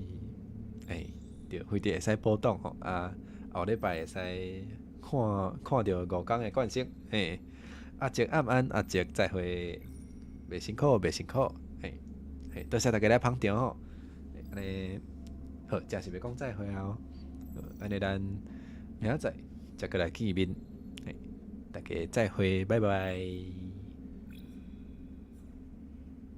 欸，對，飛碟會使補檔吼，啊，後禮拜會使看看著五工的冠生，嘿，阿杰暗安，阿杰再會。袂辛苦，袂辛苦，嘿，嘿，多謝大家來捧場吼。按呢好，正式欲講再會啊！按呢咱明仔載再閣來見面，嘿，大家再會，拜拜。